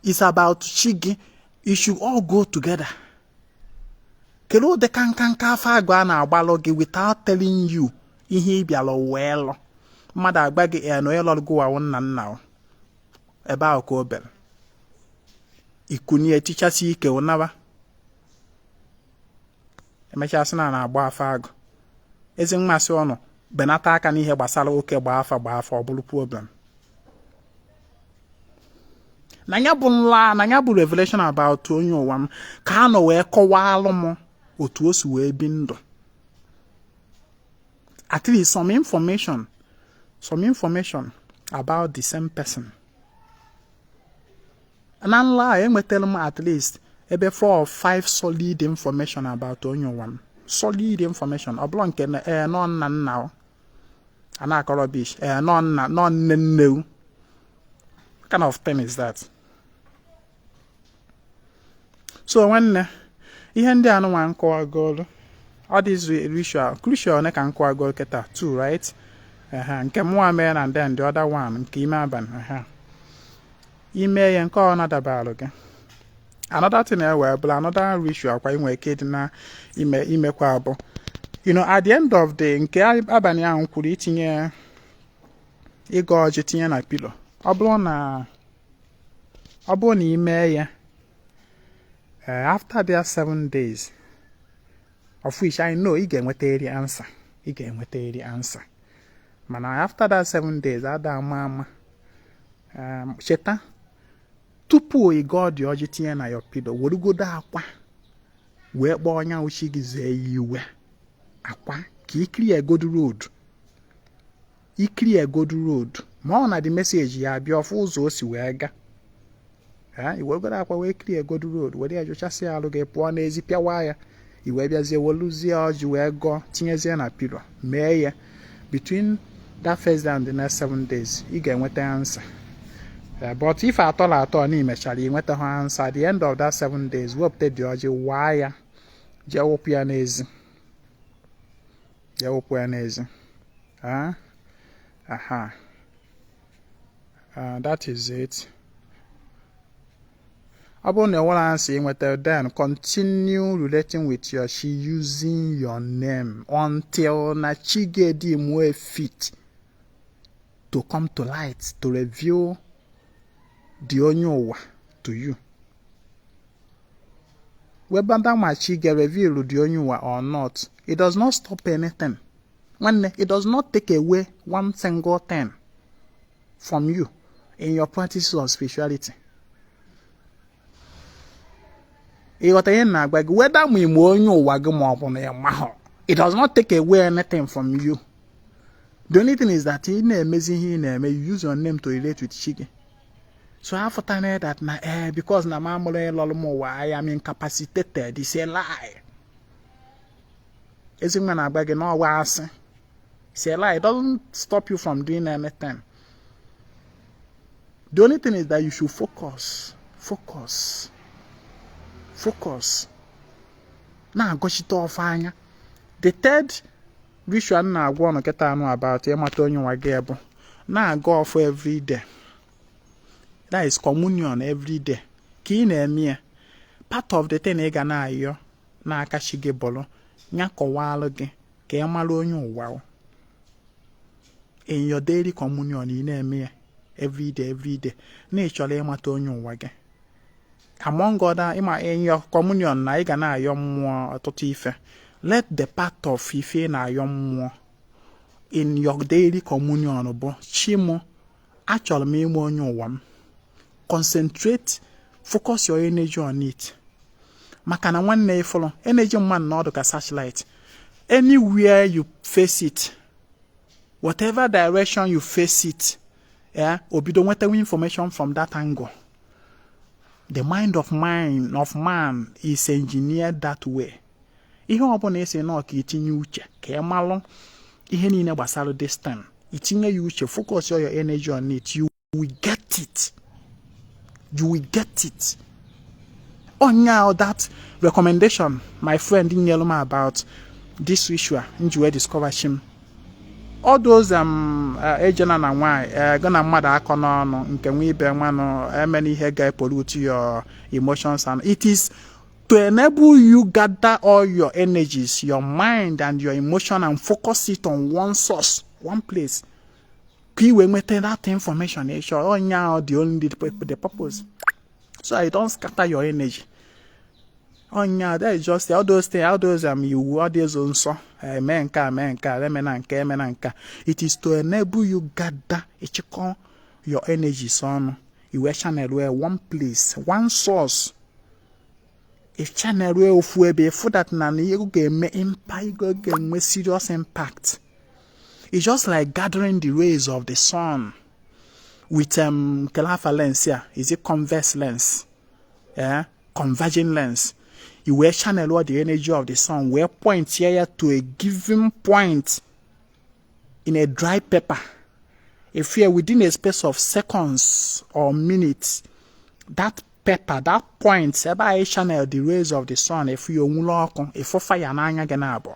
is about chi gị. It should all go together. Kedu ụdị ka nka nka afa agụ a na-agbalụ gị without telling you ihe ị bịara ụwa ịlụ? Mmadụ agba gị ya na onye lọrọ gị ụwa nna nna, ebe ahụ ka o bere ikunye tichasị ike ụnaba, emechaa sị na na-agba afa agụ. Ezi mmasị ọnụ benata aka n'ihe gbasara oke gbaa afa, gbaa afa, ọ bụrụ problem. Na ya bụ nla, na ya bụ revelation about onye ụwa m ka a nọ wee kọwaalụ m otu o si wee bi ndụ, at least some information about the same person. Na nla a enwetara m at least ebe four or five solid information about onye ụwa m, solid information. Ọ bụrụ nke na ee nọ nna nna a na-akọ rubbish, ee nọ nna nọ nne nne. What kind of thing is that? So nwanne, ihe ndị a nụnwa nkọwagolu, ọ dị ritual crucial one ka nkọwagolu kịta, two, right? Nke mụnwa mee na then the other one nke ime abalị ime ya nke ọ na-adabalụ gị. Another thing ewe bụla, another ritual kwa inwe ike ịdị na ime imekwa bụ, at the end of the nke abalị ahụ kwuru, itinye ịga ọjị tinye na pillow. Ọ bụrụ na ime ya after their 7 days, of which I know ị ga-enweta eri answer, ị ga-enweta eri answer. Mana after that 7 days, ada ama ama, cheta tupu ị gọọ dị ọjị tinye na your pillow, werugodo akwa wee kpọọ onye uchi gị, zee ya iwe akwa ka ikiri egodu road, ikiri egodu road, ma ọ na the message ya abịa ọfụ ụzọ o si wee gaa. Iwegodo akwa wee kiri egodu road, were ya jụchasị alụ gị, pụọ n'ezi, pịawa ya, i wee bịazie weluzie ọjị wee gọọ tinyezie na pillow. Mee ya between that first day and the next 7 days, ị ga-enweta answer. But if atọ na atọ na imechara ị nweta ha answer, at the end of that 7 days, wepụta dị ọjị, waa ya, jee wụpụ ya n'ezi, jee wụpụ ya n'ezi. Aha, that is it. Ọ bụrụ na enwere answer ị nweta, then continue relating with your chi using your name until na chi ga-edi mue fit to come to light to reveal the onye ụwa to you. Whether ma chi ga reveal the onye ụwa or not, it does not stop anything. Nwanne, it does not take away one single thing from you in your practices of spirituality. Ịghọta ihe na-agba gị? Whether ma ime onye ụwa gị ma ọ bụ na ị mahụ, it does not take away anything from you. The only thing is that ị na-emezi ihe ị na-eme, you use your name to relate with chi gị. So afụtana that na because na m amụrụ ịlọrụ m ụwa, I am incapacitated, is a lie. Ezi nwa na-agba gị n'ọwa asị. It's a lie. It doesn't stop you from doing anything. The only thing is that you should focus, focus, focus. Na-agọchite ọfọ anya. The third ritual m na-agwa ọnụ kịta anụ about ịmata onye nwa gị bụ na-agọ ọfọ everyday. That is communion everyday. Ka ị na-eme ya, part of the thing ị ga na-ayọ n'aka chi gị bụrụ ya kọwalụ gị ka ị mara onye ụwa. In your daily communion, ị na-eme ya everyday, everyday, na ị chọrọ ịmata onye ụwa gị, among other. Ịma, in your communion na ị ga na-ayọ mmụọ ọtụtụ ife. Let the part of ife ị na-ayọ mmụọ in your daily communion bụ, "Chi mụ, achọrọ m ịma onye ụwa m." Concentrate, focus your energy on it, maka na nwanne, ịfụrụ energy mmadụ na ọdụ ka searchlight. Anywhere you face it, whatever direction you face it, yeah, obido nwetawa information from that angle. The mind of man is engineered that way. Ihe ọbụla esi nọ ka itinye uche ka ị malụ ihe niile gbasara this thing, itinye ya uche, focus your energy on it, you will get it, you will get it. Onya, that recommendation my friend nyere m about this issue m ji wee discover chi m, all those ejena na nwaanyị gị na mmadụ akọ n'ọnụ nke nwa ibe nwanụ emena ihe ga-pollute your emotions, and it is to enable you gather all your energies, your mind and your emotion, and focus it on one source, one place, ka ị wee nweta that information ị chọrọ. Onya, the only the purpose, so I don't scatter your energy. Onya, that is just all those things, all those iwu, all those nsọ, eme nke a, mee nke a, emena nke, emena nke. It is to enable you gather, ịchịkọ your energies ọnụ, i wee channel wee one place, one source, ị channel wee ofu ebe, ịfụ that na ihe ga-eme impact, ga-enwe serious impact. It's just like gathering the rays of the sun with kelafa lens here. Is it convex lens? Yeah, converging lens. You wee channel all the energy of the sun, wee point here to a given point in a dry paper. If you're within a space of seconds or minutes, that paper, that point, ebe anyị channel the rays of the sun, if you onwulu ọkụ, ịfụ fire n'anya gị na-abụ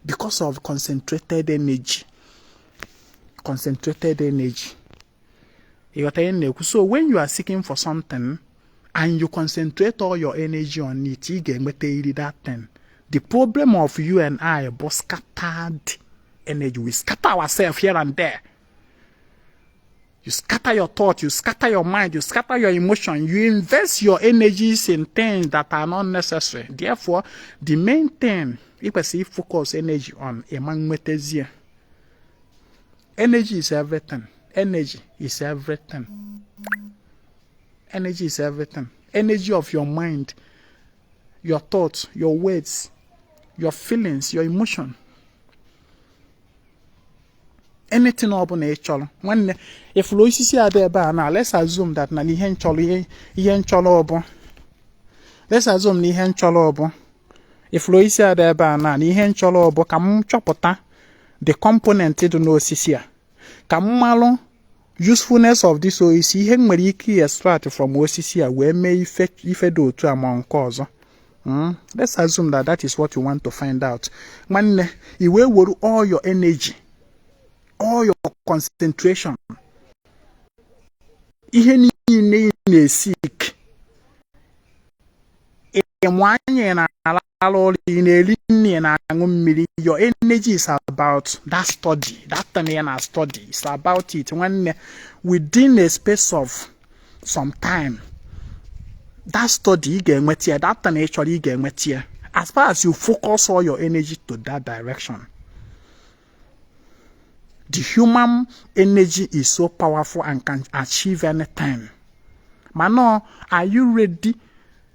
because of concentrated energy, concentrated energy. Ịghọta ihe m na-ekwu? So when you are seeking for something and you concentrate all your energy on it, ị ga-enweta iri that thing. The problem of you and I bụ scattered energy. We scatter ourselves here and there. You scatter your thought, you scatter your mind, you scatter your emotion. You invest your energies in things that are not necessary. Therefore, the main thing ị kwesịrị focus energy on, ịma nwetazie. Energy is everything. Energy is everything. Energy is everything. Energy of your mind, your thoughts, your words, your feelings, your emotion. Anything ọ bụla ị chọrọ, nwanne, ifuru osisi a dị ebe a na, let's assume that na ihe nchọrọ, ihe nchọrọ bụ, let's assume na ihe nchọrọ bụ, ifuru osisi a dị ebe a na ihe nchọrọ bụ ka m chọpụta the component dị n'osisi a, ka m malụ usefulness of this osisi, ihe m nwere ike extract from osisi a wee mee ife ife dị otu a ma nke ọzọ. Let's assume that that is what you want to find out. Nwanne, i wee were all your energy, all your concentration, ihe niile ị na-eseek, ịmụ anya, ị na-alala ụlọ, ị na-eri nri, ị na-aṅụ mmiri, your energy is about that study, that thing ị na study is about it. Nwanne, within a space of some time, that study, ị ga-enweta ya. That thing ị chọrọ, ị ga-enweta ya, as far as you focus all your energy to that direction. The human energy is so powerful and can achieve anything. Mana are you ready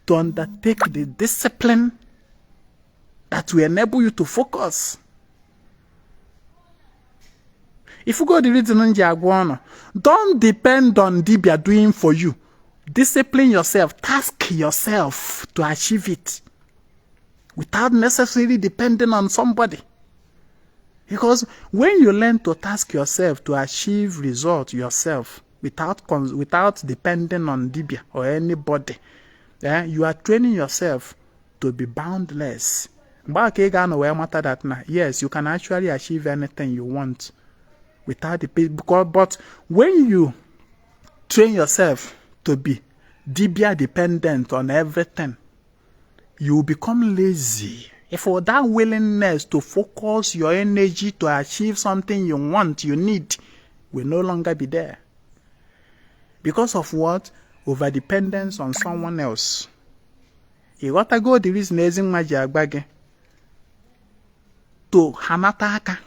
to undertake the discipline that will enable you to focus? If you go, the reason m ji agwa ọnụ, don't depend on dibia doing for you. Discipline yourself, task yourself to achieve it without necessarily depending on somebody, because when you learn to task yourself to achieve result yourself without depending on dibia or anybody, you are training yourself. To be boundless. Mgbe ahụ ka ị ga-anọ wee mata that na yes, you can actually achieve anything you want without the because, but when you train yourself to be dibia dependent on everything, you become lazy. For that willingness to focus your energy to achieve something you want, you need, will no longer be there. Because of what? Over dependence on someone else. Ị ghọtago the reason Ezinwa ji agba gị to hanata aka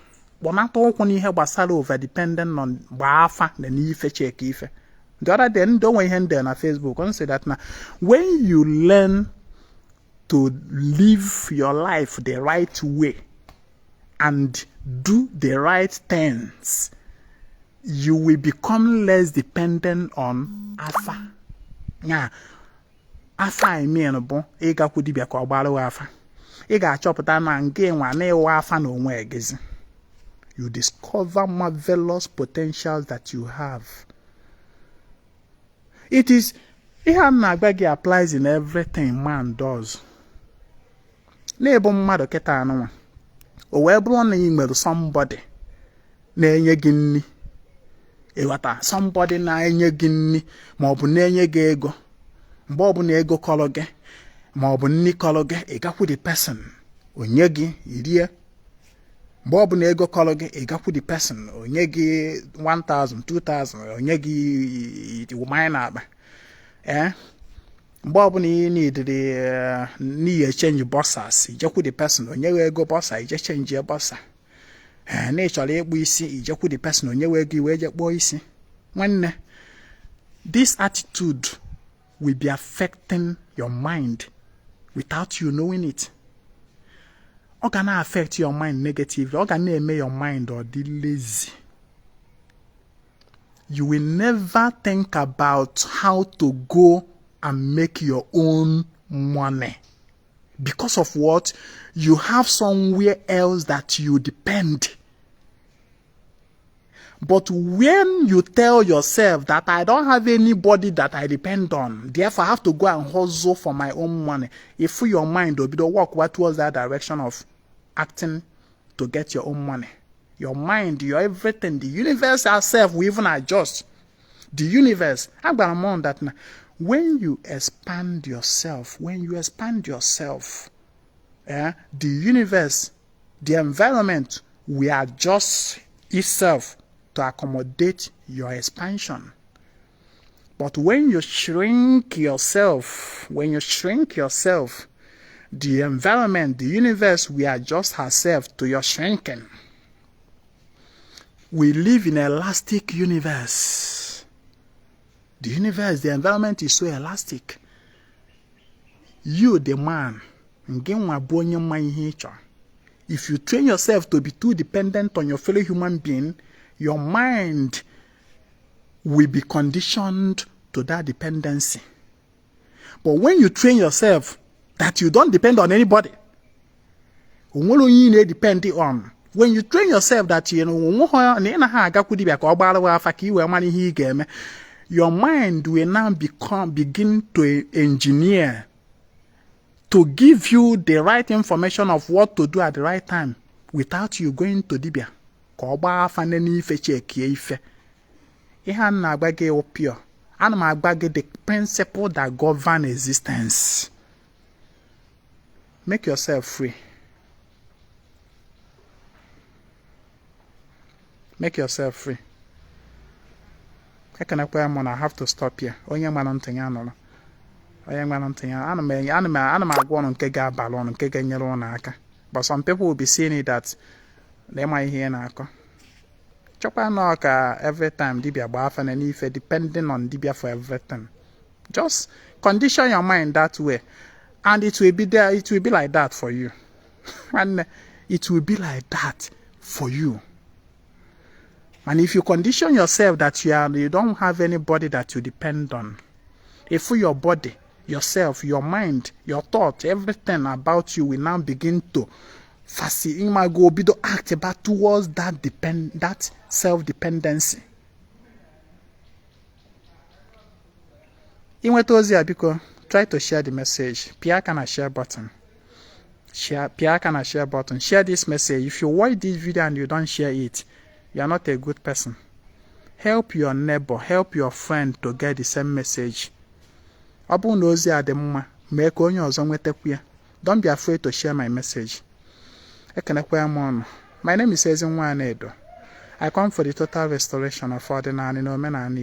kpọnata ụkwụ n'ihe gbasara over dependent on gbaa afa na n'ife cheke ife? The other day, ndị onwe ihe ndị na Facebook on say that na when you learn to live your life the right way and do the right things, you will become less dependent on afa. Ya afa, I mean, bụ ịgakwu dibịa ka ọ gbara gị afa. Ị ga-achọpụta na nke nwa na ịwa afa na onwe gịzi, you discover marvelous potentials that you have. It is ihe a m na-agba gị applies in everything man does. Na-ebu mmadụ kịta anụnwa, o wee bụrụ na ị nwere somebody na-enye gị nri, ịghọta, somebody na-enye gị nri ma ọ bụ na-enye gị ego, mgbe ọbụla ego kọrọ gị ma ọ bụ nri kọrọ gị, ị gakwu the person, onye gị irie. Mgbe ọbụla ego kọrọ gị, ị gakwu the person, onye gị 1000, 2000, onye gị mmanya na akpa. Ee, mgbe ọbụla ị nidiri n'ihi change boxers, ijekwu the person, onye gị ego boxer, ije change boxer. Ee, na ị chọrọ ịkpụ isi, ijekwu the person, onye wee ego iwee je kpụọ isi. Nwanne, this attitude will be affecting your mind without you knowing it. Ọ ga na-affect your mind negatively. Ọ ga na-eme your mind ọ dị lazy. You will never think about how to go and make your own money. Because of what? You have somewhere else that you depend. But when you tell yourself that I don't have anybody that I depend on, therefore I have to go and hustle for my own money, if your mind will be to work towards that direction of acting to get your own money. Your mind, your everything, the universe itself will even adjust. The universe. I've got a on that now. When you expand yourself, when you expand yourself, the universe, the environment will adjust itself to accommodate your expansion. But when you shrink yourself, when you shrink yourself, the environment, the universe will adjust herself to your shrinking. We live in an elastic universe. The universe, the environment is so elastic. You, the man, nke nwa bụ onye mma ihe ị chọrọ. If you train yourself to be too dependent on your fellow human being, your mind will be conditioned to that dependency. But when you train yourself that you don't depend on anybody, onwere onye ị na-edepend on. When you train yourself that you know onweghị na ị naghị agakwu dibịa ka ọ gbara gị afa ka ị wee mara ihe ị ga-eme, your mind will now become begin to engineer to give you the right information of what to do at the right time without you going to dibịa ka ọ gbaa afa n'ife chekie ife. Ihe a na-agba gị wụ pure. Ana m agba gị the principle that govern existence. Make yourself free. Make yourself free. Ekenekwa m na I have to stop here. Onye mara ntị ya nọrọ, onye nwere ntị ya ana m agwa ụnụ nke ga-abalị ụnụ, nke ga-enyere ụnụ aka. But some people will be seeing it that na ịma ihe ị na-akọ chọkwa nọ ka every time dibia gbaa afa na n'ife, depending on dibia for everything. Just condition your mind that way and it will be there. It will be like that for you. And it will be like that for you. And if you condition yourself that you don't have anybody that you depend on, if your body, yourself, your mind, your thought, everything about you will now begin to go bido act about towards that self-dependency. Inweta ozi a, biko try to share the message. Pịa aka na share button. Share, pịa aka na share button. Share this message. If you watch this video and you don't share it, you are not a good person. Help your neighbor, help your friend to get the same message. Ọ bụrụ na ozi a dị mma, mee ka onye ọzọ nwetakwu ya. Don't be afraid to share my message. Ekenekwa m ọnụ. My name is Ezinwa Anaedo. I come for the total restoration of ọdịnala na omenala Igbo.